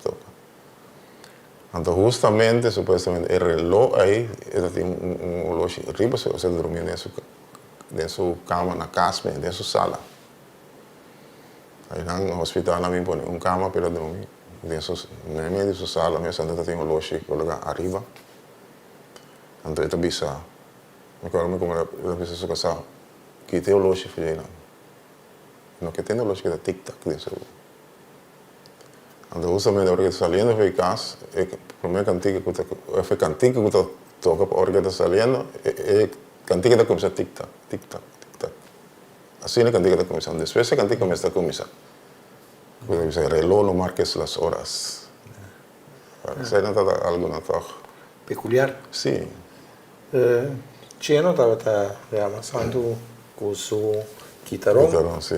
toca. Anto hustamente, supuestamente, e reloj ei, e ta tin un oloshi riba su, osea ta drumí den su, den su kama na kas mes, den su sala. Einan hospital a bin pone un kama pa el a drumi den su, meimei di su sala mes, anto ta tin oloshi kologá ariba. Anto e ta bisa, mi acuerdo mi como el a bisa su kasá, kita e oloshi for dje einan. No ke tende oloshi ke ta tik tak den su. Anto hustamente ora ku e ta saliendo for di kas, e promé kantika ku ta, òf e kantika ku ta toka pa ora ku e ta saliendo, e kantika ta kuminsá tik tak, tik tak, tik tak. Asina e kantika ta kuminsá. Despues e kantika mes ta kuminsá. Ku ta bisa, Reló no marques las horas. Esei nan tabata algu nan tòg. Pekuliar. Sí. Cheno tabata yama santu ku su kitaron. Kitaron, sí.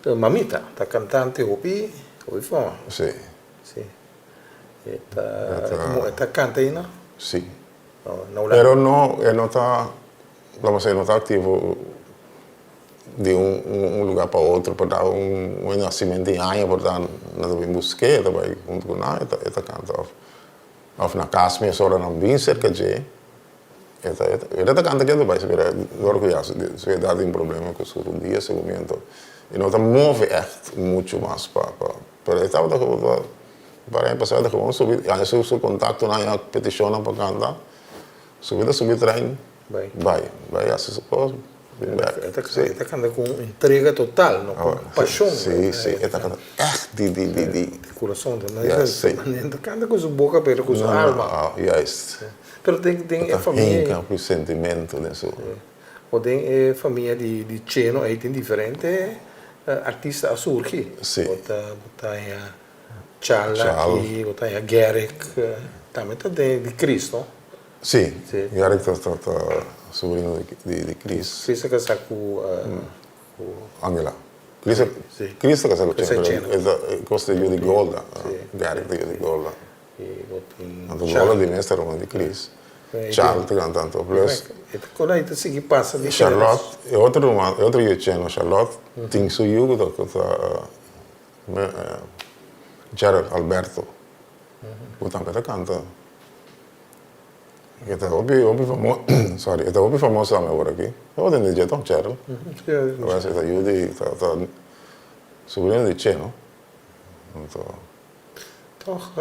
Mamita ta kantante hopi, hopi fama. Sí. Sí. E ta, e ta kanta ainda? Sí. Na Hulanda? Pero no, e no ta, laat maar e no ta aktivo di un un lugar pa otro, por ta un un nacimento di aña por ta nan ta bin busk'é, e ta bai huntu ku nan, e ta kanta òf. Of na kas mes ora nan bin serka dje, e ta e ta kanta kende bai spera dor ku ya su edat tin problema ku su rudia segun mi anto e no ta move ègt muchu mas pa pa pero e tabata pa para aña pasado ta gewoon subi haña su su kontaktonan haña petishonnan pa kanta subi ta subi trein Bai. Bai, bai hasi su kos, bin bek. E ta, e ta kanta ku un entrega total, no? Ku pashon. Sí, sí, e ta kanta ègt di, di, di, di. Di kurason. Ja, sí. E ta kanta ku su boka pero ku su alma. No, no, juist. Pero den, den e famia. E ta hinka ku sentimento den su. O den e famia di, di Cheno ei tin diferente artista a surgi. Sí. Bo ta, bo ta haña Chal aki, bo ta haña Gerrick, tambe ta den di Chris, no? Sí, Garrick ta ta sobrino di Chris. Chris ta casá ku Angela. Chris Chris ta casá ku Cheno, pero e ta e kos ta yu di Golda. Garrick ta yu di Golda. Anto Golda di mes ta ruman di Chris. Charles ta kanta anto plus. Charlotte, e otro ruman, e otro yu di Cheno, Charlotte, tin su yu ku ta Gerald Alberto, ku tambe ta kanta. E ta hopi hopi famoso sorry e ta hopi famoso tambe awor aki. Bo tende dje toch Cheryl? E ta yu di ta ta sobrino di Che no? Anto Toch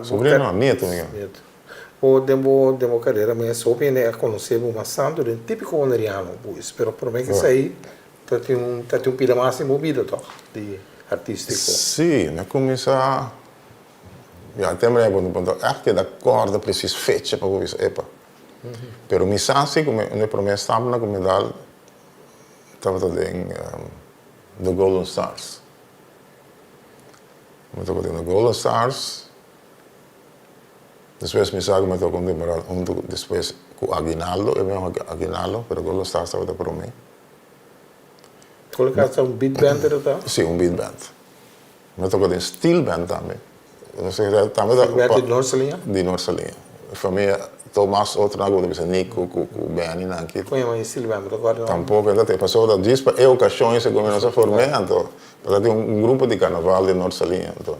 sobrino no nieto mi Nieto. Bo den bo den bo carera mes hopi hende a conoce bo mas tanto den tipico boneriano pues pero prome ke esey ta tin un ta tin un pida mas den bo bida toch di artistico. Si, mi a cuminsa Ya e tempo bo no ta ègt keda kòrda presis fecha pa bo bisa epa. Pero mi sa si ku mi promé stapnan ku mi dal tabata den The Golden Stars. Mi tabata den The Golden Stars, despues mi sa ku mi toka un temporada huntu despues ku Aguinaldo, e mismo Aguinaldo, pero Golden Stars tabata promé. Golden Stars ta un beat band ta? Si, un beat band. Mi a toka den steel band tambe. Steel band di Noord Saliña? Di Noord Saliña. Famia Thomas otro nan ku bo ta bisa Nico ku ku Benny nan ki. Kon yama e steel band? Bo ta kòrda nòmber? Tampoko e ta tin pasobra ta djis pa e okashon esei ku nos a form'é anto ta tin un grupo di karnaval di Nort Saliña anto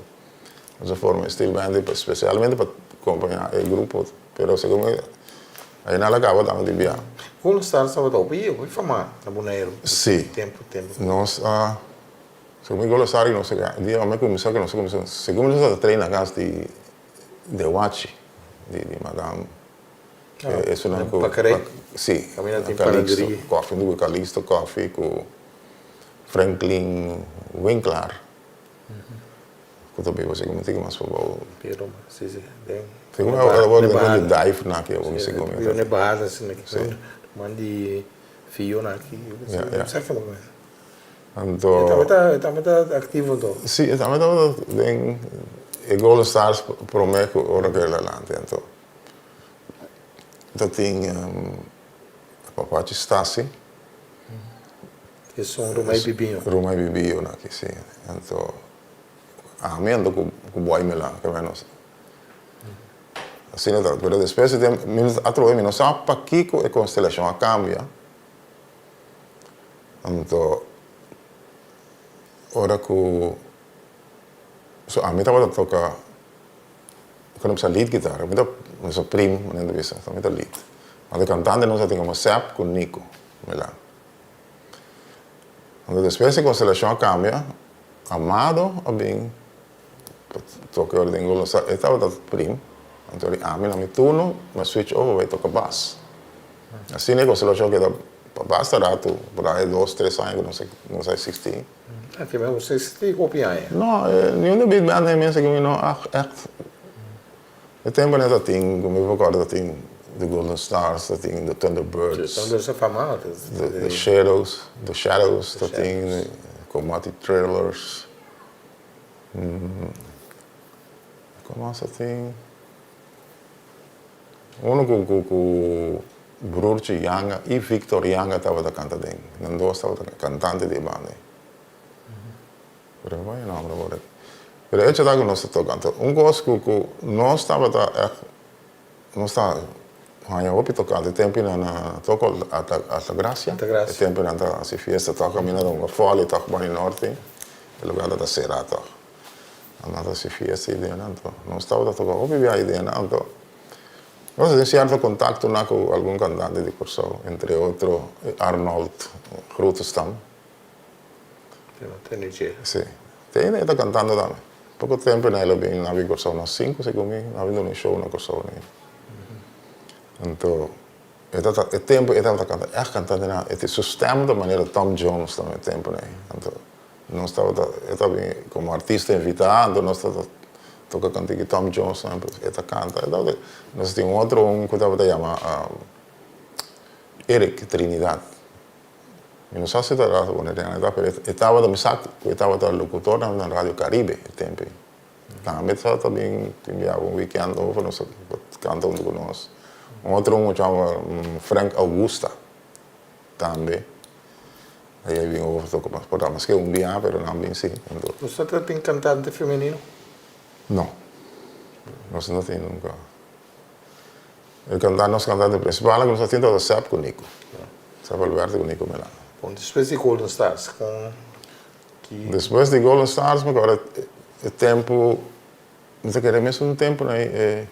nos a forma e steel band spesialmente pa kompañá e grupo pero segun mi ainda a kaba tambe di bia. Golden Stars tabata hopi hopi famá na Boneiru. Si. Tempu tempu. Nos a segun mi Golden Stars nos a dia mi a kuminsá ku nos a kuminsá segun mi nos a train na kas di Dewachi di di madam esunnan ku Pakarei? Si, Kaminda tin Calixto panaderia. Koffie, ku Calixto Koffie ku Franklin Winklaar ku ta biba segun mi tin mas pabou. Pero si si den Segun mi a wòrdu den di dive na aki awor segun mi. Biba na e bahada asina ki man di Fiona aki. Ya ya. Sa kiko mi. Anto. E tambe ta, e tambe ta aktivo anto? Si, e tambe tabata den e Golden Stars prome ku ora ku el a lanta. Anto ta tin Papachi Stasi. Esun Rumai Bibiño. Rumai Bibiño na aki, si. Anto ami anto ku Boy Milan, ke menos. Asina ta. Pero despues di tempo, mi atrobe mi no sa pakiko e konstelashon a kambia. Anto ora ku so ami tabata toka ku no bisa lead guitar mi ta mi prim manera ta bisa mi ta lead anto kantante nos a tin komo Sep ku Nico Milan anto despues e konstelashon a kambia Amado a bin Toke ora den Golden Star e tabata prim, anto di ami na mi turno mi a switch over bai toka bas. Asina e konselashon keda pa basta ratu, por ahi dos tres aña ku nos nos a eksistí. Ah, ke men nos a eksistí hopi aña? No, niun di big band ei mes ku mi no a ègt. E tempu nan ta tin, ku mi por kòrda ta tin The Golden Stars, ta tin The Thunderbirds. The Thunderbirds a fama. The Shadows, The Shadows ta tin, Komati Thrillers. Con mas a tin? Uno cu cu cu Broertje Janga y Victor Janga tabata canta den. Nan dos tabata cantante di e banda ey. Pero mi por e nomber awor aki. Pero e hecho ta cu nos ta toca. Anto un cos cu cu nos tabata echt nos ta haña hopi tocante tempo na na toco Altagracia. E tempo nan ta haci fiesta toc caminda ta hunga volley toc bani norte. E lugar ta será tòg. Nan ta hasi fiesta ei den anto. Nos tabata toka hopi biaha ei den anto. Nos a tin sierto kontaktonan ku algun kantante di Kòrsou, entre otro Arnold Grotestam. Si. Te ainda e ta kantando tambe. Poko tempu el a bin na bin Kòrsou na sinku segun mi, a bin duna un show na Kòrsou. Anto e tabata e tempu e tabata kanta ègt kantante nan e tin su stèm ta manera Tom Jones tambe e tempu nei. Anto nos tabata e ta bin komo artista invitá anto nos tabata toka kantika di Tom Jones tambe e ta kanta e tabata nos tin un otro un ku tabata yama Eric Trinidad mi no sa si ta rato ku e ta pero e tabata mi sa ku e tabata lokutor tambe na Radio Caribe e tempu ei. Tambe ta ta bin tin biaha un weekend over nos a canta hunto cu nos. Un otro un chama Frank Augusta tambe a bin over toca mas por ta maske un biaha pero nan bin si. Nos no ta tin cantante femenino? No, nos no tin nunca. E cantante nos cantante principal cu nos a tin tabata Sep cu Nico. Sep Alberto cu Nico Melano. Bon despues di Golden Stars con Despues di Golden Stars mi kòrda e tempu, mi ta kere mesun tempu na e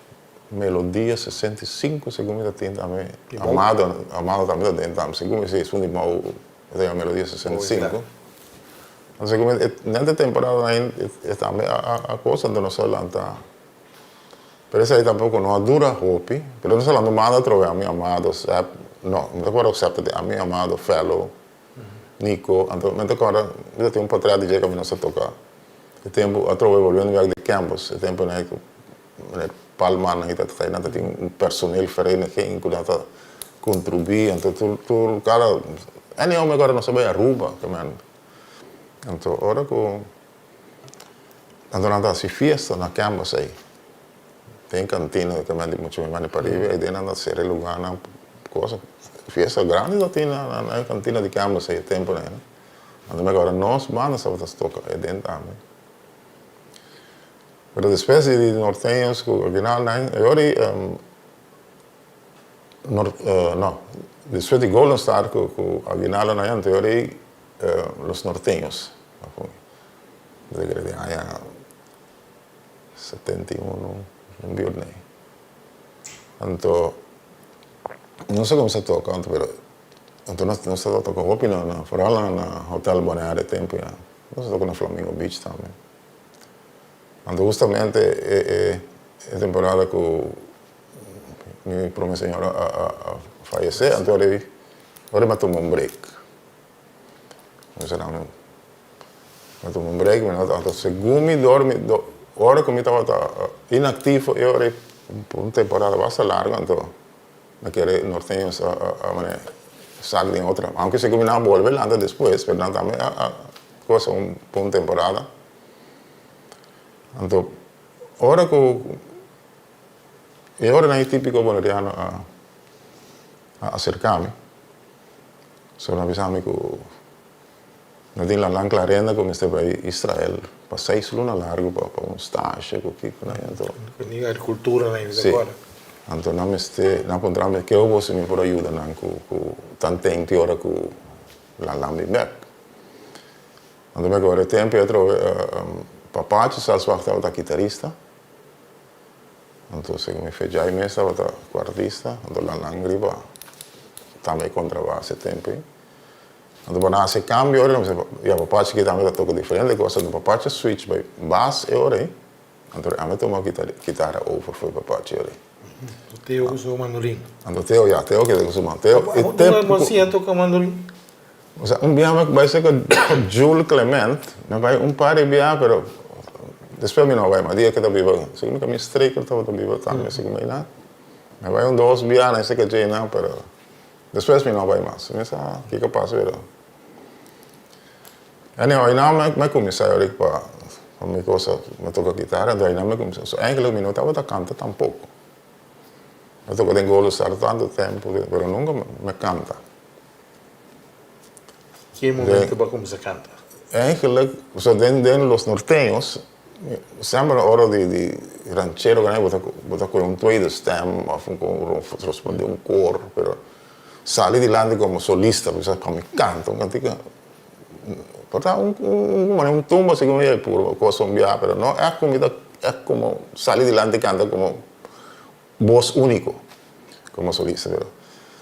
Melodia 65 segun mi ta tin tambe, Amado, Amado tambe ta den tambe, segun mi si esun di Mou e ta yama Melodia 65. Segun mi nèt e temporada nan e tambe a cosa anto nos a lanta, pero esei tampoko no a dura hopi, pero nos a lanta un banda atrobe ami, Amado, Sep, no mi ta kòrda ku Sep ta den, ami, Amado, Fellow. Nico, anto mi ta corda mi ta tin un potret di dje cu mi nos a toca e tempo atrobe volviendo bek di campus e tempo nan cu meneer Palman nan ta nan ta tin un personeel vereniging cu nan ta contribui anto tur tur cada anyhow mi corda nos a bay Aruba cu men anto ora cu anto nan ta haci fiesta na campus ey Den kantina ta mende mucha mi manda pariba i den nan ta sera e lugarnan cosa fiesta grandi ta tin na e kantina di Campbell's ei e temponan ei no. Anto mi acorda nos banda tabata toca ei den tambe. Pero despues di Norteños ku Aguinaldo nan e ora ei. No, despues di Golden Star ku ku Aguinaldo na anterior ei Los Norteños a pone. Mi ta kere den aña 71, un bior nei. Anto nos a kuminsá toka anto pero anto nos nos tabata toka hopi na na foral na na Hotel Bonaire e tempu ya. Nos a toka na Flamingo Beach tambe. Anto hustamente e e e temporada ku Mi prome señora a fayece, anto ora ei ora mi a tuma un break. Mi sa nan mi a tuma un break, mi no anto segun mi dormi ora ku mi tabata inaktivo e ora ei por un temporada basta largo anto mi kere norteños a mane sak den otro, aunke segun mi nan a bolbe lanta despues pero nan tambe a cosa un por un temporada. Anto ora ku E oranan e típiko boneriano a aserká mi. So nan a bisa mi ku no tin Lalan Clarenda ku mester bai Israel pa seis luna largu pa un stasje ku kiko nan anto. Ku agrikultura nan ta kòrda. Si. Anto nan mester, nan a puntra mi ke bo si mi por a yuda nan ku tanten te ora ku Lalan bin bèk. Anto mi a kòrda e tempu ei atrobe Papachi Salswag tabata kitarista. Anto segun mi fe Jai mes tabata kuartista, anto Lanan riba tambe kontrabas e tempu ei. Anto pa nan hasi e kambio ora nan bisa ya Papachi aki tambe ta toka diferente kos, anto Papachi a switch bai bas e ora ei, anto ami a tuma kitara over for Papachi e ora ei. Teo ku su mandolin. Anto Teo ya, Teo keda ku su mandolin. Teo e tempu ku. Bo siña toka mandolin? Osea, un biaha mi bai serka Jules Clement, mi bai un par di biaha, pero despues mi no bai mas. Dia ke ta biba, segun mi Camille Streker tabata biba tambe, segun mi einan. Mi bai un dos biaha na serka dje einan, pero despues mi no bai mas. Mi sa kiko pasa, pero anyhow, einan mi a kuminsá yori pa mi cosa, mi toka kitara, anto einan mi a kuminsá. So, eigenlijk mi no tabata kanta tampoko. Mi a toka den Golden Star tantu tempu, pero nunka mi a kanta. Ki momento bo a cuminsa canta? Eigenlijk, so den den Los Norteños, semper ora di di ranchero cu bo ta bo ta coge un tweede stem of un responde un koor, pero sali dilanti como solista, bisa pa mi canta un cantica, por ta un un manera un tumba si cu mi a purba cosa un biaha, pero no echt cu mi ta echt como sali dilanti canta como Bos úniko komo solista pero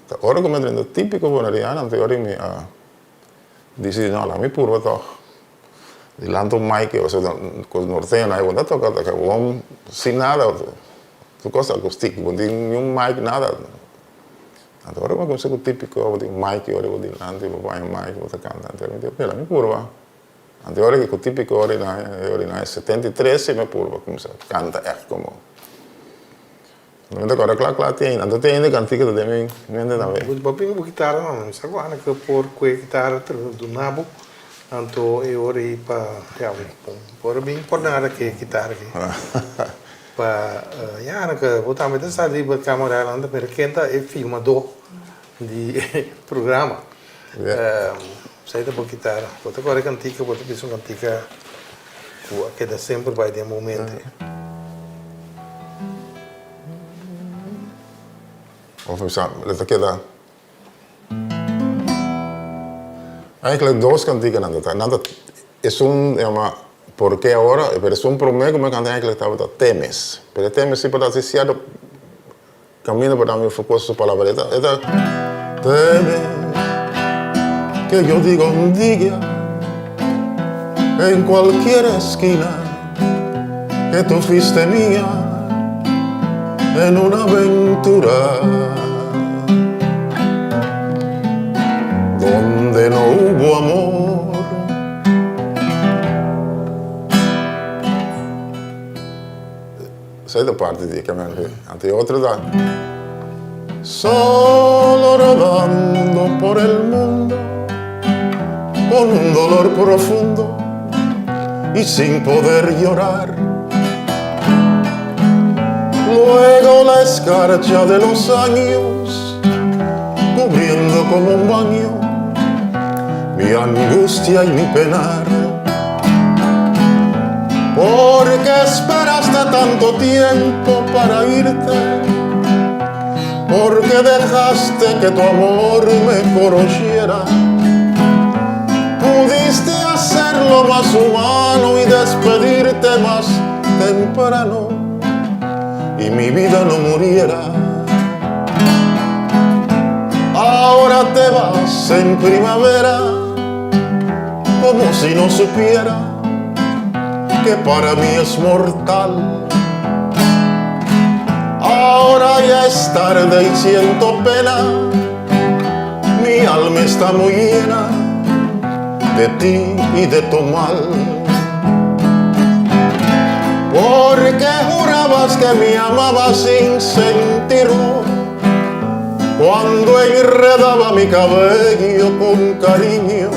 ta ora ku mi a drenta típiko boneriano anto ora mi a disidi no laga mi purba tòg dilanti un mic pasobra ku norteño nan bo ta toka ta gewoon sin nada tur kos ta akustik bo no tin niun mic nada anto ora ku mi a kuminsá ku típiko bo tin mic ora bo dilanti bo baña mic bo ta kanta anto mi di oke laga mi purba anto ora ku típiko ora na 73 mi a purba kuminsá kanta ègt komo. Mi ta kòrda kla kla tin ainda. Anto tin ainda kantika ta den mi mente tambe. Bo bin ku bo kitara no. Mi sa ku Anneke por kue kitara ta duna bo. Anto e ora ei pa ya por a bin por nada ke kitara aki. Pa ya Anneke bo tambe ta sa riba kamera nan ta mira ken ta e filmadó di e programa. Esei ta bo kitara. Bo ta kòrda e kantika bo ta bisa un kantika ku a keda semper bai den bo mente. Of mi sa e ta keda Eigenlijk dos kantikanan ta ta. Nan ta esun yama Por qué ahora pero esun prome ku mi a kanta eigenlijk tabata Temes. Pero e Temes si por ta hasi sierto Camino pa dami for cosa su palabra e ta e ta Teme que yo diga un dia en cualquier esquina que tu fuiste mia en una aventura donde no hubo amor. Esei ta parti di e caminante. Anto e otro ta. Solo rodando por el mundo con un dolor profundo y sin poder llorar. Luego la escarcha de los años cubriendo como un baño mi angustia y mi penar. ¿Por qué esperaste tanto tiempo para irte? Porque dejaste que tu amor me conociera Pudiste hacerlo más humano y despedirte más temprano Y mi vida no muriera Ahora te vas en primavera Como si no supiera que para mí es mortal Ahora ya es tarde y siento pena Mi alma está muy llena de ti y de tu mal Porque jurabas que me amabas sin sentirlo Cuando enredaba mi cabello con cariño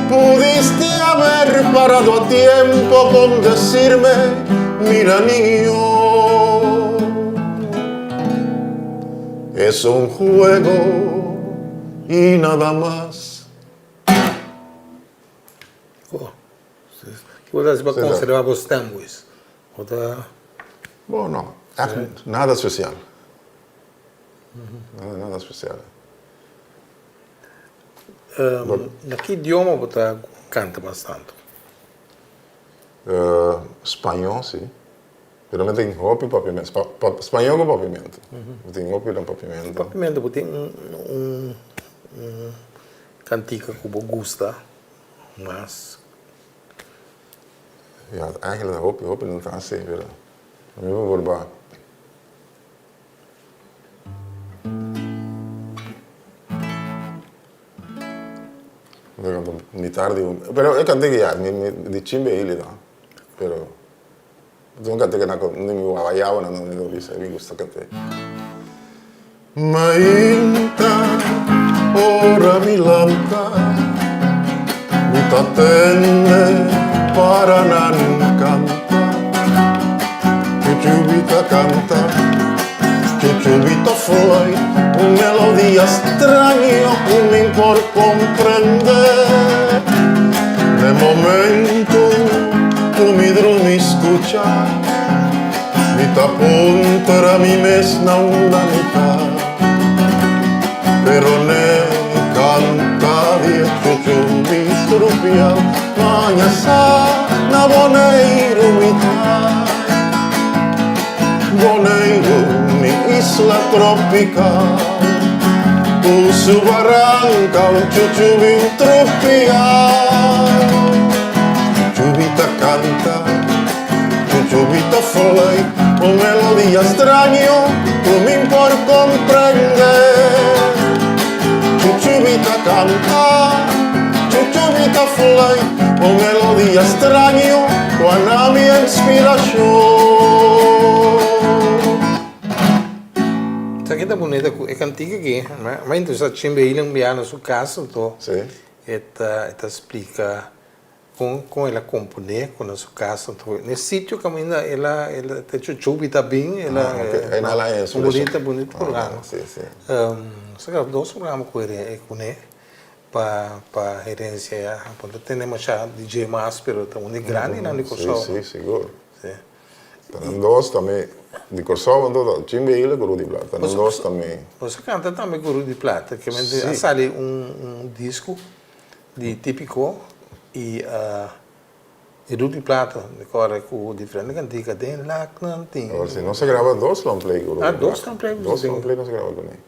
Pudiste haber parado a tiempo con decirme, mira niño, es un juego y nada más. Oh, Ki bo ta hasi pa konservá bo stem, Luis? Bo ta. Bo no, ègt nada spesial. Nada, nada spesial. Na ki idioma bo ta kanta mas tantu? Spañó, si. Pero mi tin hopi papiamentu. Spañó ku papiamentu. Mi tin hopi na papiamentu. Papiamentu bo tin un kantika ku bo gusta mas? Ya, eigenlijk hopi, hopi no ta así, pero mi por ba. Mitar di un, pero e kantika ya, mi mi di chimbe hili no, pero un kantika na ku mi wayaba na mi ta bisa mi gusta kant'e. Mainta ora mi lanta mi ta tende para nan kanta Chuchubi ta kanta, chuchubi ta floy Un melodia straño ku mi por komprende De momento ku mi drumi skucha Mi ta puntra mi mes na unda mi ta Pero ne kanta di e chuchubi trupial Maña sa na Boneiru mi ta Boneiru mi isla tropical Ku su baranka un chuchubi un trupial Chuchubi ta kanta Chuchubi ta flui un melodia straño ku mi por comprende Chuchubi ta canta, chuchubi ta flui un melodia straño ku a na mi inspiracion. Sa ki ta bunita ku e kantika aki, mi a interesá Chimbe Hiling bia na su kas anto e ta splika Con con el a componé cu na su casa anto n'e sitio caminda el a el a ta chuchubi ta bin el a un bonita bonita programa nos a graba dos programa cu cune pa pa herencia ya bo ta tende masha di dje mas pero ta un di grandinan di Corsou si si sigur ta nan dos tambe di Corsou anto ta Chimbe Hila cu Rudy Plata ta nan dos tambe bo sa canta tambe cu Rudy Plata kimente a sali un un disco Di Típico y e Rudy Plata mi corda cu diferente cantica den laknan tin. Awor si nos a graba dos long play cu Rudy Plata. Ah dos long play cu Dos long play nos a graba cu ne.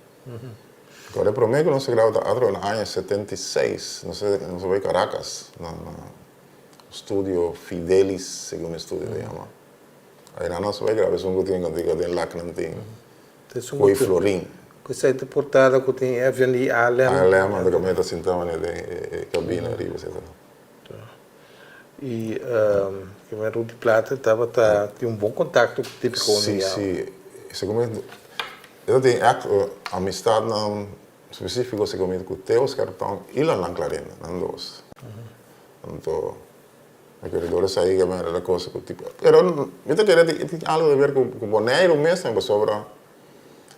Corda e prome cu nos a graba ta atro na aña 76 nos a nos a bay Caracas na na studio Fidelis segun e studio ta yama. Aynan nos a bay graba esun cu tin cantica den laknan tin. Koe florin. Ku esei ta portada ku tin e avion di ALM. ALM, anda kaminda ta sinta manera den e kabina ariba esei ta. I kimen Rudy Plata tabata tin un bon kontakto ku Típico Si, si. Segun mi e ta tin ègt amistatnan spesífiko segun mi ku Theo Scherptong i Lanlan Clarinda, nan dos. Anto. E koredor esei ke mera ta cosa ku tipo pero mi ta kere tin algo di ber ku Boneiru mes tambe pasobra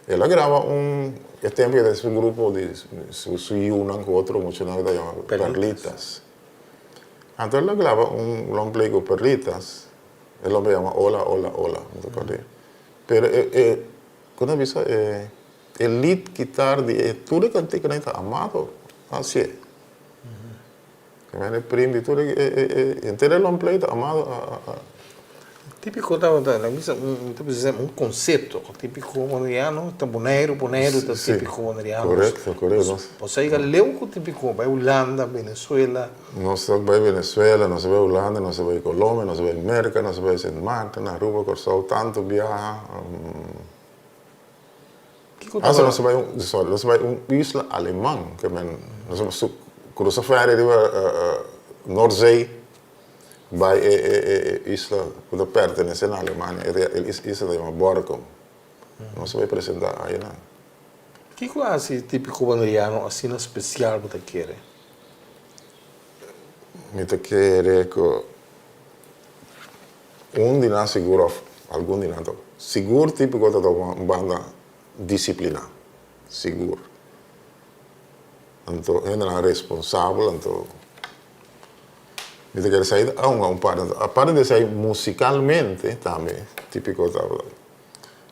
el a graba un e tempo ke ta su grupo di su yunan ku otro muchanan ku ta yama Perlitas anto el a graba un long play ku Perlitas e long play yama Hola hola hola mi ta kòrda pero e. Kon ta bisa e e lead guitar di e tur e kantikanan ta Amado hasié. E prim di tur e e henter e long play ta Amado a a. Típiko tabata laga bisa un ta bisa un konsepto típiko boneriano ta Boneiru, Boneiru ta típiko boneriano. Korekto, korekto. Bo a yega leu ku típiko bai Hulanda, Venezuela. Nos a bai Venezuela, nos a bai Hulanda, nos a bai Colombia, nos a bai Merca, nos a bai Sint Maarten, Aruba, Kòrsou, tantu biaha. Kiko Hasta tabata? nos a bai un, sorry, nos a bai un isla aleman, ke men nos a su krusa ferry riba Noordzee bai e e e isla ku ta pertenese na Alemania, e isla ta yama Borkum. Nos a bai presenta ayanan. Kiko a hasi típiko boneriano asina spesial bo ta kere? Mi ta kere ku un di nan sigur òf algun di nan ta sigur típiko ta un banda disipliná, sigur. Anto hendenan responsabel, anto mi ta kere esei ta hunga un parti. Anto aparte di esei musikalmente tambe típiko ta.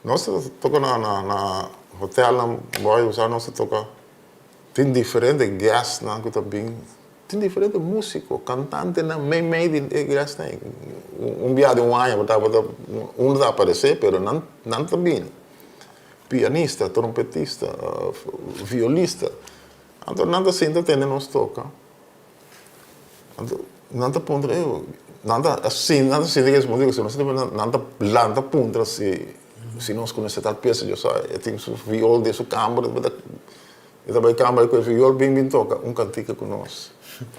Nos ta toka na hotelnan boy nos ta toka. Tin diferente guestnan ku ta bin, tin diferente músiko, kantantenan meimei di e guestnan ei. Un bia di un aña bo tabata unu ta aparesé pero nan nan ta bini. Pianista, trompetista, violista. Anto nan ta sinta tende nos toka. Anto nan ta puntra, ey, nan ta sinti nan ta sinti ku es músiko si nos nan ta lanta puntra si Si nos kuminsá tal piesa yo sa e tin su viol den su kamber e ta bai kamber ku e viol bin bin toka un kantika ku nos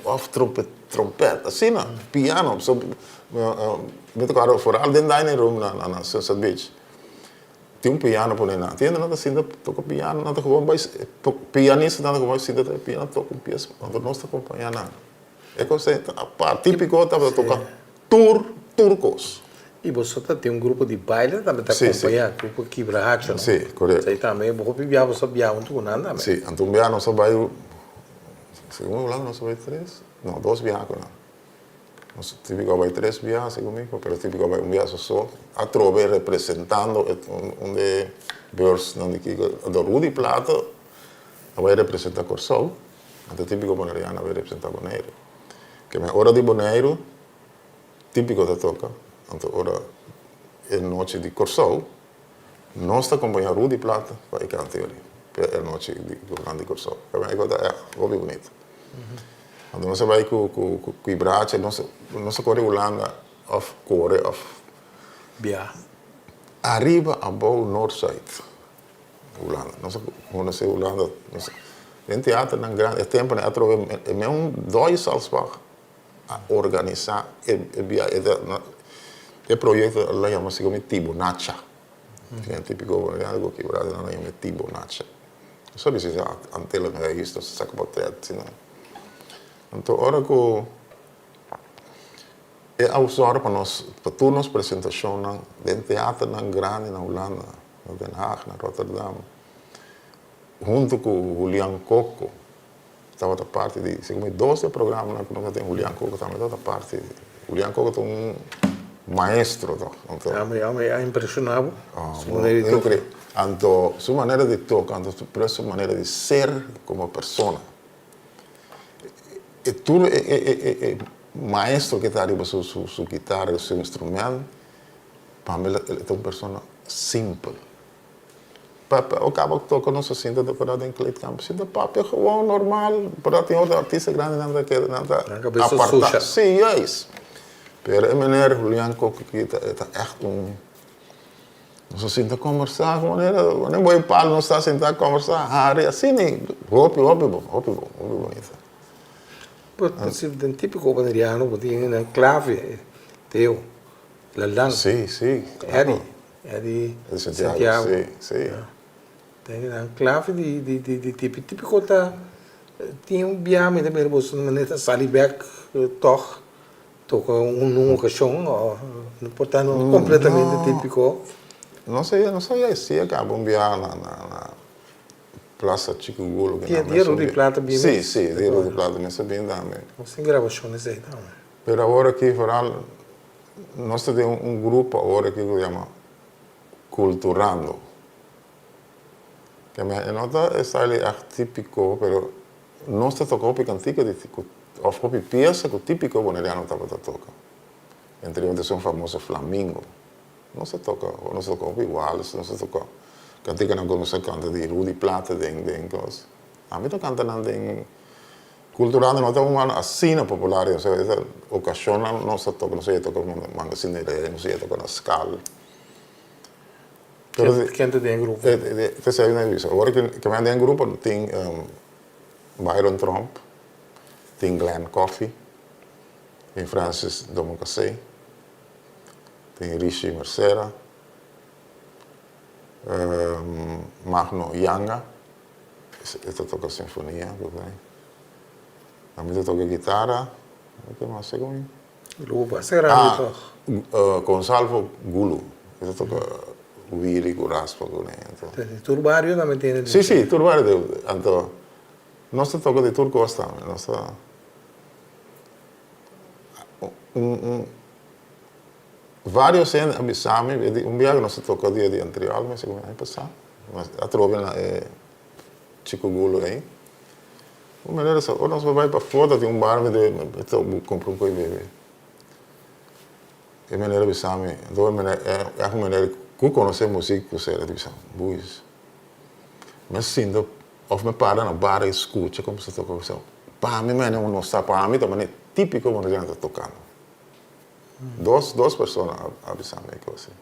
òf trompet trompet asina piano so mi ta kòrda foral den dining room na na Sunset Beach tin un piano pone nan tin hende nan ta sinta toka piano nan ta gewoon bai pianista nan ta gewoon bai sinta trae piano toka un piesa anto nos ta kompañá nan e kos ei ta apart típiko tabata toka tur tur kos. I boso ta tin un grupo di baile tambe ta acompaña, grupo Kibrahacha, no? Sí, correcto. Esei tambe bo hopi biaha boso a biaha huntu cu nan tambe. Sí, anto un biaha nos a bai, segun mi Hulanda nos a bai tres, no, dos biaha cu nan. Nos tipico a bai tres biaha segun mi, pero tipico a bai un biaha so, atrobe representando un de beursnan di Kiko, anto Rudy Plato a bai representa Corsou, anto tipico Boneriano a bai representa Boneiru. Keme ora di Boneiru. Típiko ta toka, anto ora e nochi di Kòrsou, nos ta kompañá Rudy Plata pa e kanta yori, pa e nochi di Gobernante di Kòrsou. E kos ta ègt hopi bunita. Anto nos a bai ku ku Kibrache, nos nos a kore Hulanda òf kore òf Bia. Ariba, abou, noord, zuid Hulanda. Nos a konosé Hulanda, nos den teaternan grandi, e tempunan atrobe e meun Dòi Salsbach. A organisa e bia e proyecto la yama así como Tibonacha. E típico boliviano cu kibrado nan a yama Tibonacha. So bisa si Antela mi a visto sa cu potret asina. Anto ora cu e a zorg pa nos pa tur nos presentacionnan den teaternan grandi na Hulanda, na Den Haag, na Rotterdam, hunto cu Julian Coco. Tabata parti di, segun mi, dos di e programanan ku nos a tin, Julian Coco tambe tabata parti. Julian Coco ta un maestro toch. Anto. Ami, ami a impreshoná bo, su manera di toka. Anto, su manera di toka, anto pero su manera di ser komo persona. E tur e e e maestro ke ta riba su su kitara, su instrument, pa mi e ta un persona simpel. Papia o caba toca nos a sinta ta para den kleedkamer sinta papia gewoon normal pero tin otro artista grandi nan ta keda nan ta aparta si juist pero e meneer Julian Coco aki ta e ta echt un nos a sinta combersa manera wanneer bo e palo nos ta sinta combersa hari asina hopi hopi bon hopi bon hopi bonita. Pero si den tipico boneriano bo tin nan clave Teo Lalan Si si claro. Eddie Eddie Santiago. Si, si. Ta nan clave di di di di tipi. Tipico ta tin un bia mi ta mira boso manera ta sali bek tog toca un un ocasion o no por ta no completamente tipico. No sé, no sé ya si a caba un bia na na na Plaza Chico Gulo. Dia dia Rudy Plata bien. Si, si, dia Rudy Plata mes a bin tambe. Nos tin grabaciones ey tambe. Pero awor aki vooral Nos ta den un grupo awor aki ku yama Kulturando. Ke men e no ta e style echt típiko, pero nos ta toka hopi kantika di òf hopi piesa ku típiko boneriano tabata toka. Entre otro esun famoso Flamingo. Nos ta toka, nos ta toka hopi wals, nos ta toka kantikanan ku nos a kanta di Rudy Plata den den kos. Ami ta kanta nan den Cultural no ta un asina popular, osea e ta ocasionnan nos ta toca, nos a toca manga Cinderella, nos a toca na Skal. Pero ken ta den e grupo? Te esei mi a bisa. Ora ke mi a den e grupo tin Byron Tromp, tin Glenn Coffey, tin Francis Domoncasey, tin Rishi Mercera, Magno Yanga. E ta toka sinfonia ku esei. Ami ta toka gitara. Ke mas segun mi? Grupo basta grandi tog. Ah, Gonsalvo Gulu. E ta toka wiri ku raspa ku ne. Anto. Tur bario tambe tene di. Si, si, tur bario. Anto nos ta toka di tur kos tambe. Nos ta un un varios hende a bisa mi un biaha ku nos ta toka dia di Antriol mi segun mi aña pasa. Atrobe na e Chico Gulo ei. Un manera sa ora nos por bai pafó ta tin un bar mi ta kumpra un koi bebe. E manera bisa mi, anto e manera e un manera ku konosé musik ku sera ta bisa buis. Mi a sinta òf mi para na bar i skucha kon sa toka ku pa mi manera no sa pa mi ta manera típiko ku nan ta tokando. Dos persona a bisa mi e kos ei.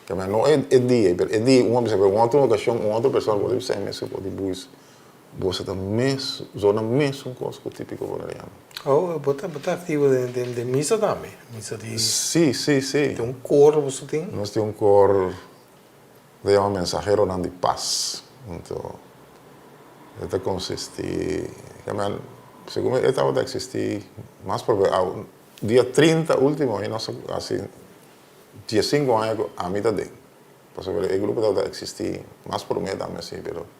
Keme no e dia ei, pero e dia un a bisa, pero un otro ocasion un otro persona por bisa e mesun cos di buis. Boso ta mes, zona mesun cos cu tipico boneriano. Oh, bo ta, bo ta activo den, den, den misa tambe? Misa di. Si, si, si. Tin un koor boso tin? Nos tin un koor, ta yama Mensaheronan di Pas. Anto, e ta consisti, keme, segun mi e tabata existi mas probe, dia 30 ultimo ei nos a hasi Diesinku aña ku ami ta den. Pasobra e grupo tabata eksistí mas promé tambe así, pero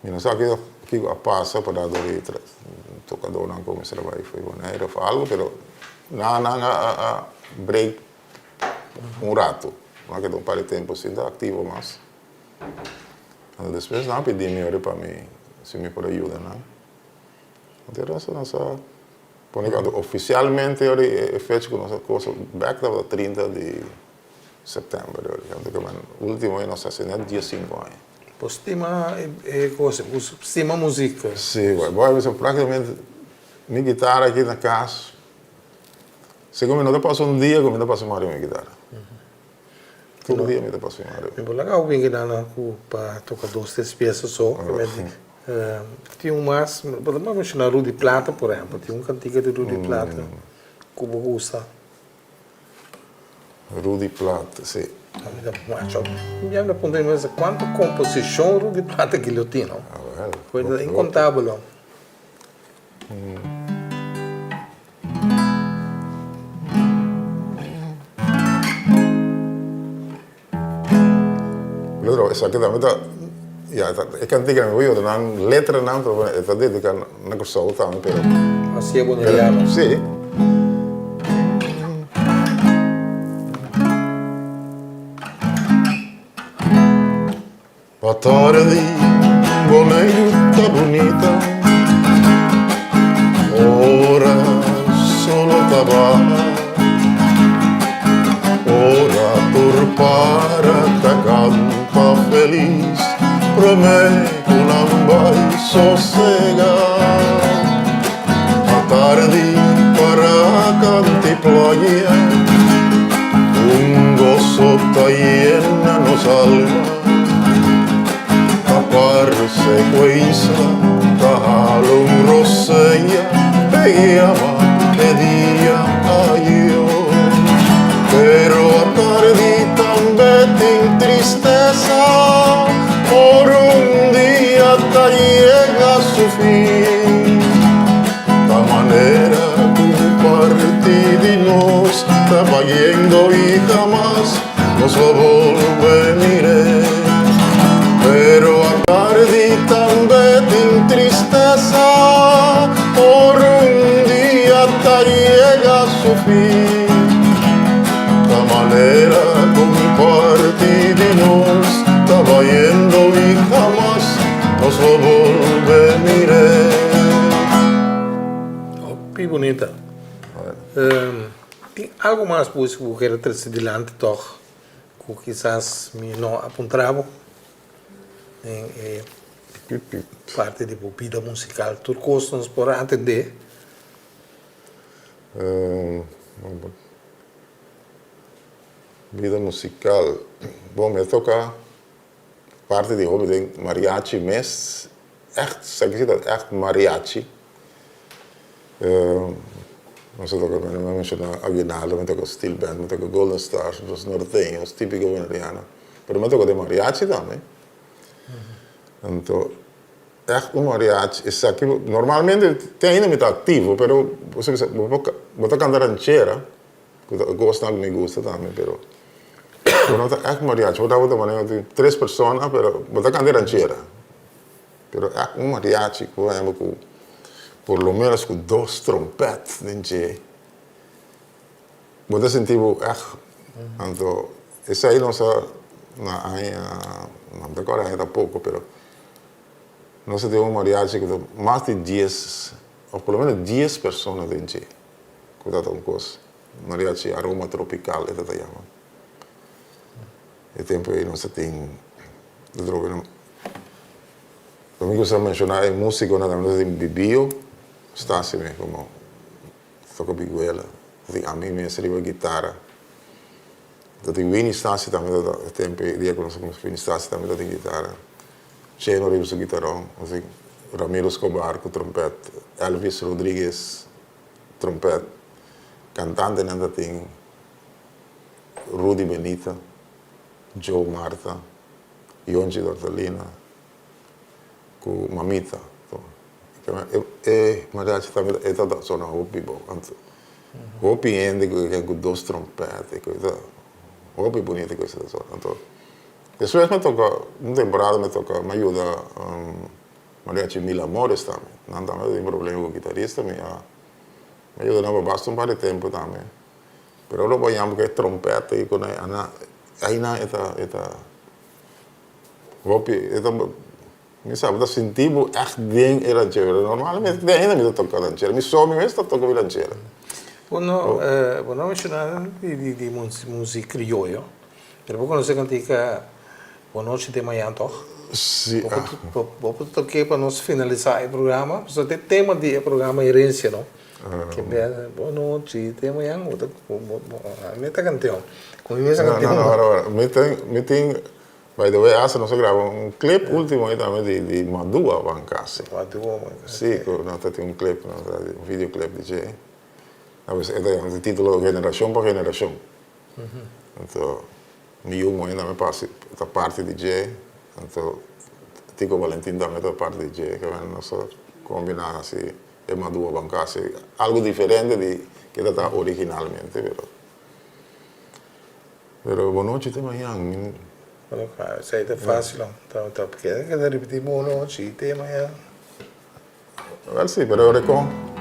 mi no sa kiko kiko a pasa pa dado di tokadónan kuminsá bai fo'i Bonaire òf algu, pero nan nan a a break un ratu. Nan a keda un par di tempu sin ta aktivo mas. Anto despues nan a pidi mi ora pa mi si mi por a yuda nan. Anto e resto nan sa. Pone ku anto ofisialmente ora e fecha ku nos a kosa bèk tabata 30 di sèptèmber ora anto ke men ultimo aña nos a hasi net 15 aña. Bo stima e kosa, bo stima muzik? Si, bo a bisa praktikamente mi gitara aki na kas, segun mi no ta pasa un dia ku mi ta pasa mari mi gitara. Tur dia mi ta pasa mari. Mi por laga hopi gitara ku pa toka dos tres piesa so. Tin un mas, bo ta menshona Rudy Plata por ehempel, tin un kantika di Rudy Plata ku bo gusta? Rudy Plata, si. Mi ta macho, mi a puntra mi mes kuantu komposishon Rudy Plata ki lo tin, no? Awel, ta inkontabel. Pedro, esaki tambe ta, ya, e kantika mi por yuda nan letranan, pero e ta dedica na Kòrsou tambe, pero. Así e boneriano. Sí. Pa tardi Boneiru ta bunita Ora solo ta baha Ora tur para ta canta feliz Prome cu nan bai sosega Pa tardi para canta y playa Un gozo ta yena nos alma Ta parse cu e isla ta hala un rosea Pe yama e dia ayo Pero atardi tambe tin tristesa Por un dia ta yega su fin Ta manera cu parti di nos ta bayendo y hamas nos lo bolbe mir'é. Pero atardi tambe tin tristesa por un dia ta yega su fin. Ta manera cu parti di nos ta bayendo. bunita. Tin algo mas pues ku bo kere trese dilanti tòg ku kisas mi no a puntra bo den e parti di bo bida musikal? Tur kos nos por a atendé. Bida musikal, bon mi a toka parti di hopi den mariachi mes, ègt, sa ki si ta ègt mariachi. Nos a toka, mi a menshoná Aguinaldo, mi a toka Steel Band, mi a toka Golden Stars, los norteños, típiko boneriano, pero mi a toka den mariachi tambe. Anto ègt un mariachi, esaki normalmente te ainda mi ta aktivo, pero bo sa bisa bo ta kanta ranchera. Ku ta e kosnan ku mi gusta tambe, pero bo no ta ègt mariachi. Bo tabata manera di tres persona, pero bo ta kanta e ranchera. Pero ègt un mariachi ku hende ku por lo menos ku dos trompèt den dje, bo ta sinti bo ègt. Anto esei nos a na aña, no ta kòrda aña tampoko, pero nos a tin un mariachi ku ta mas di dies òf por lo menos dies persona den dje. Ku ta ta un kos mariachi aroma tropical e ta ta yama. E tempu ei nos ta tin droga. Lo mi gusta menshoná e músikonan tambe nos ta tin Bibio Stasi mi komo toka biguela, ta tin ami mes riba gitara, ta tin Winnie Stasi tambe ta ta e tempu ei dia ku nos a kuminsá Winnie Stasi tambe ta tin gitara, Cheno riba su gitaron, nos tin Ramiro Escobar ku trompèt, Elvis Rodriguez. Trompet, kantantenan ta tin Rudy Benita, Joe Martha, Yonchi Dortalina ku Mamita. E mariachi tambe e ta sona hopi bon. Hopi hende ku ke ku dos trompet e ta hopi bunita ku esei ta sona. Anto despues mi a toka un temporada mi a toka mi a yuda. Mariachi Mil Amores tambe. Nan tambe tin problema ku kitarista. Mi a mi a yuda nan pa basta un par di tempu tambe. Pero ora bo a yama ku e trompèt ei ku nan a einan e ta e ta hopi e ta mi sa bo ta sinti bo ègt den e ranchero. Pero normalmente te ainda mi ta toka ranchero. Mi so mi mes ta toka mi ranchero. Bo no bo no a menshoná di di músika krioyo. Pero bo konosé kantika Bo nochi te mañan tòg? Sí. Bo por toke pa nos finalisá e programa? Pasobra ta e tema di e programa Herencia, no? Ke bes bo nochi te mañan bo ta mi ta kanteon. Ku mi mes a kanteon. No, no, ora, ora. Mi tin, mi tin, by the way, hasta nos a graba un clip ultimo ei tambe di di Madua Bancasi. Madua Bancasi. Sí, ku nos ta tin un clip, un videoclip di dje. E ta yama, e titulo Generashon pa Generashon. Anto mi yu muhé tambe parti ta parti di dje, anto Tico Valentin tambe ta parti di dje, ke men nos a kombiná hasi e Maduro ban kasi algu diferente di ke ta ta originalmente pero pero bo nochi te mañan. Bueno claro esei ta fácil ta ta keda keda ripití bo nochi te mañan. Wel si, pero ora con.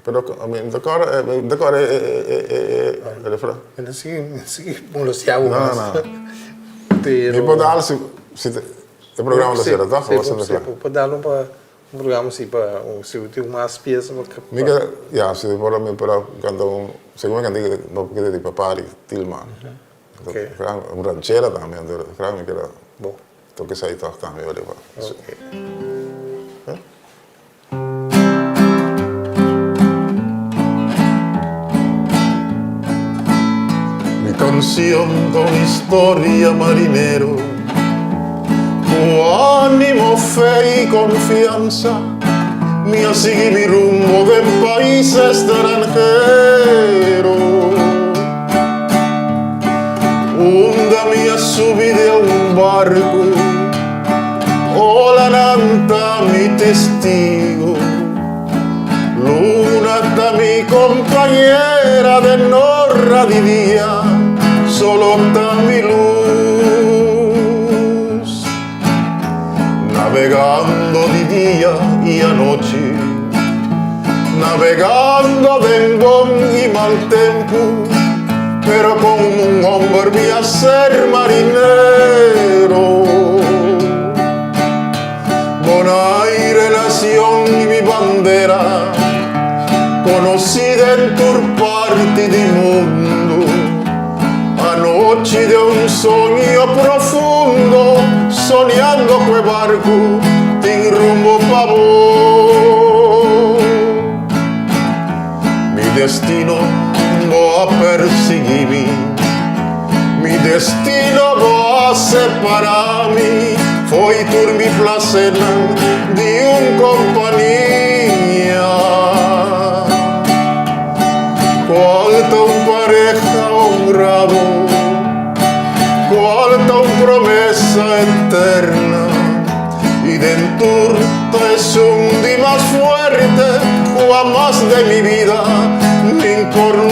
Pero mi no ta corda, mi no ta corda e refran. Mi ta sigui, mi ta sigui molestia bo mas. No, no. Pero. Mi por dal si, si e programa ta cera, toch? Si, si, por dal un pa Un programa si pa si bo tin mas pieza pa pa. Mi ke ya si por mi por a kanta un segun mi kanta bo keda di papá di Tilma. Ok. Un ranchera tambe anto graag mi keda Bo. Toke esei tòg tambe ora pa. Ok. Mi canción ta un historia marinero Cu animo, fe y confianza Mi a sigui mi rumbo den pais estranhero Unda mi a subi den un barco Olanan ta mi testigo Luna ta mi compañera den ora di dia Solo ta mi luz Navegando di dia y anochi Navegando den bon y mal tempu Pero como un homber mi a ser marinero. Anochi di un soño profundo, soñando ku e barku tin rumbo pa bo. Mi destino bo a persiguí mi, mi destino bo a separá mi, fo'i tur mi plasernan di un kompania. Kual ta un pareha honrado, kual ta un promesa eterna, i den tur ta esun di mas fuerte, ku hamas den mi bida nin por.